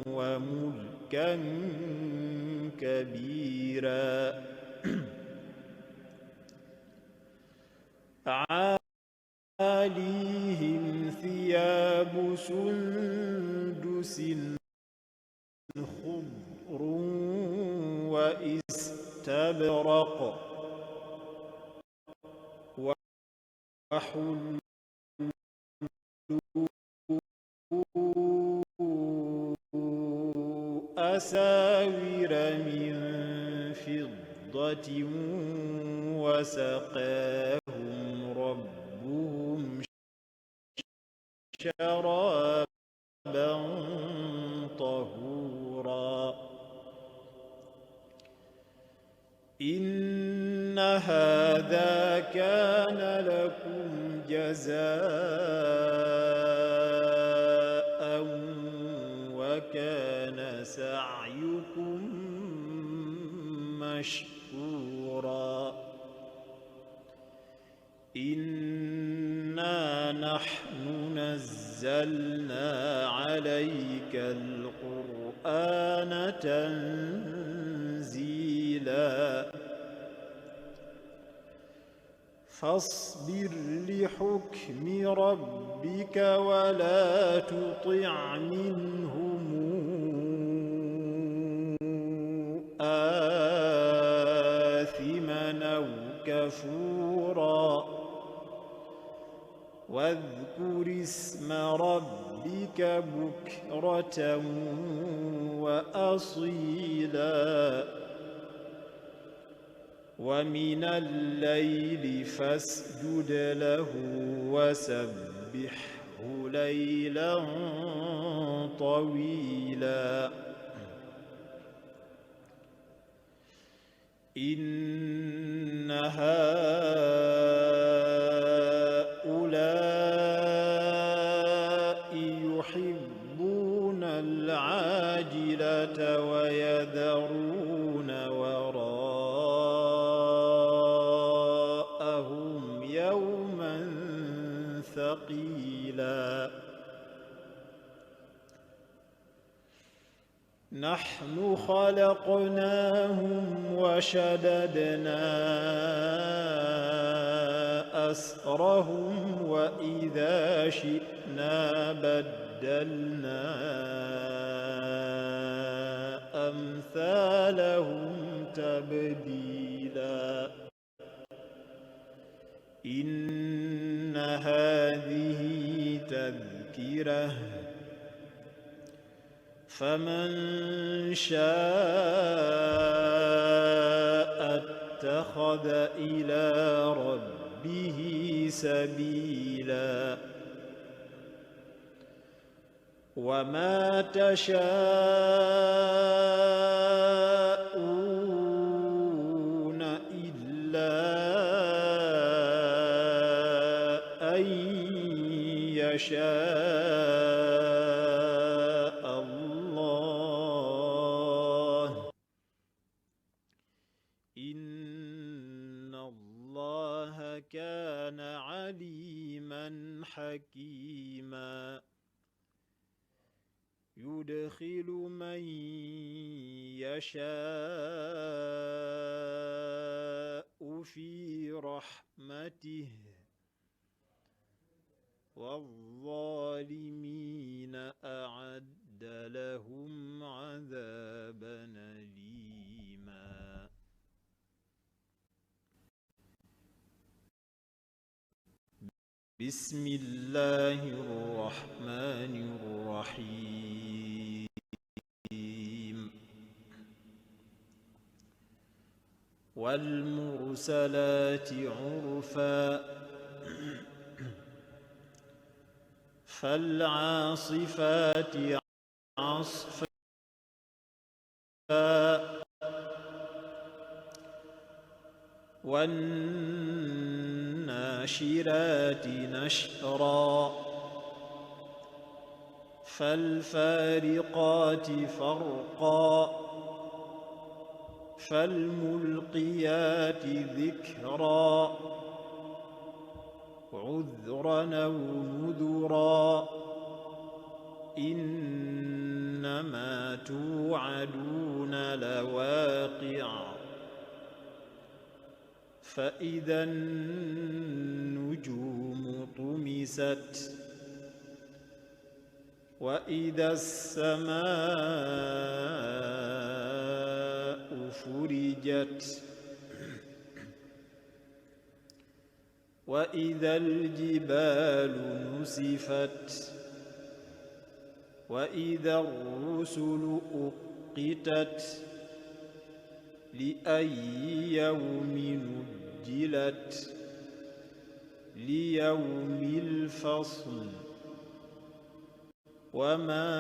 وملكا كبيرا عاليهم ثياب سندس خضر واستبرق وحلوا أساور من فضة وسقاهم ربهم شرابا طهورا إن هذا كان لكم جزاء وكان سعيكم مشكورا إنا نحن نزلنا عليك القرآن تنزيلا فاصبر لحكم ربك ولا تطع منهم آثما أو كفورا واذكر اسم ربك بكرة وأصيلا ومن الليل فاسجد له وسبحه ليلا طويلا إن هؤلاء يحبون العاجلة ويذرون وراءهم يوما ثقيلا نحن خلقناهم وشددنا أسرهم وإذا شئنا بدلنا أمثالهم تبديلا إن هذه تذكرة فمن شاء اتخذ إلى ربه سبيلا وما تشاءون إلا أن يشاء الله إن الله كان عليما حكيما يدخل من يشاء في رحمته والظالمين أعد لهم عذابا أليما بسم الله الرحمن الرحيم والمرسلات عرفا فالعاصفات عصفا والناشرات نشرا فالفارقات فرقا فالملقيات ذكرا عذرا أو نذرا إنما توعدون لواقع فإذا النجوم طمست وإذا السماء فرجت وإذا الجبال نسفت وإذا الرسل أقتت لأي يوم نجلت ليوم الفصل وما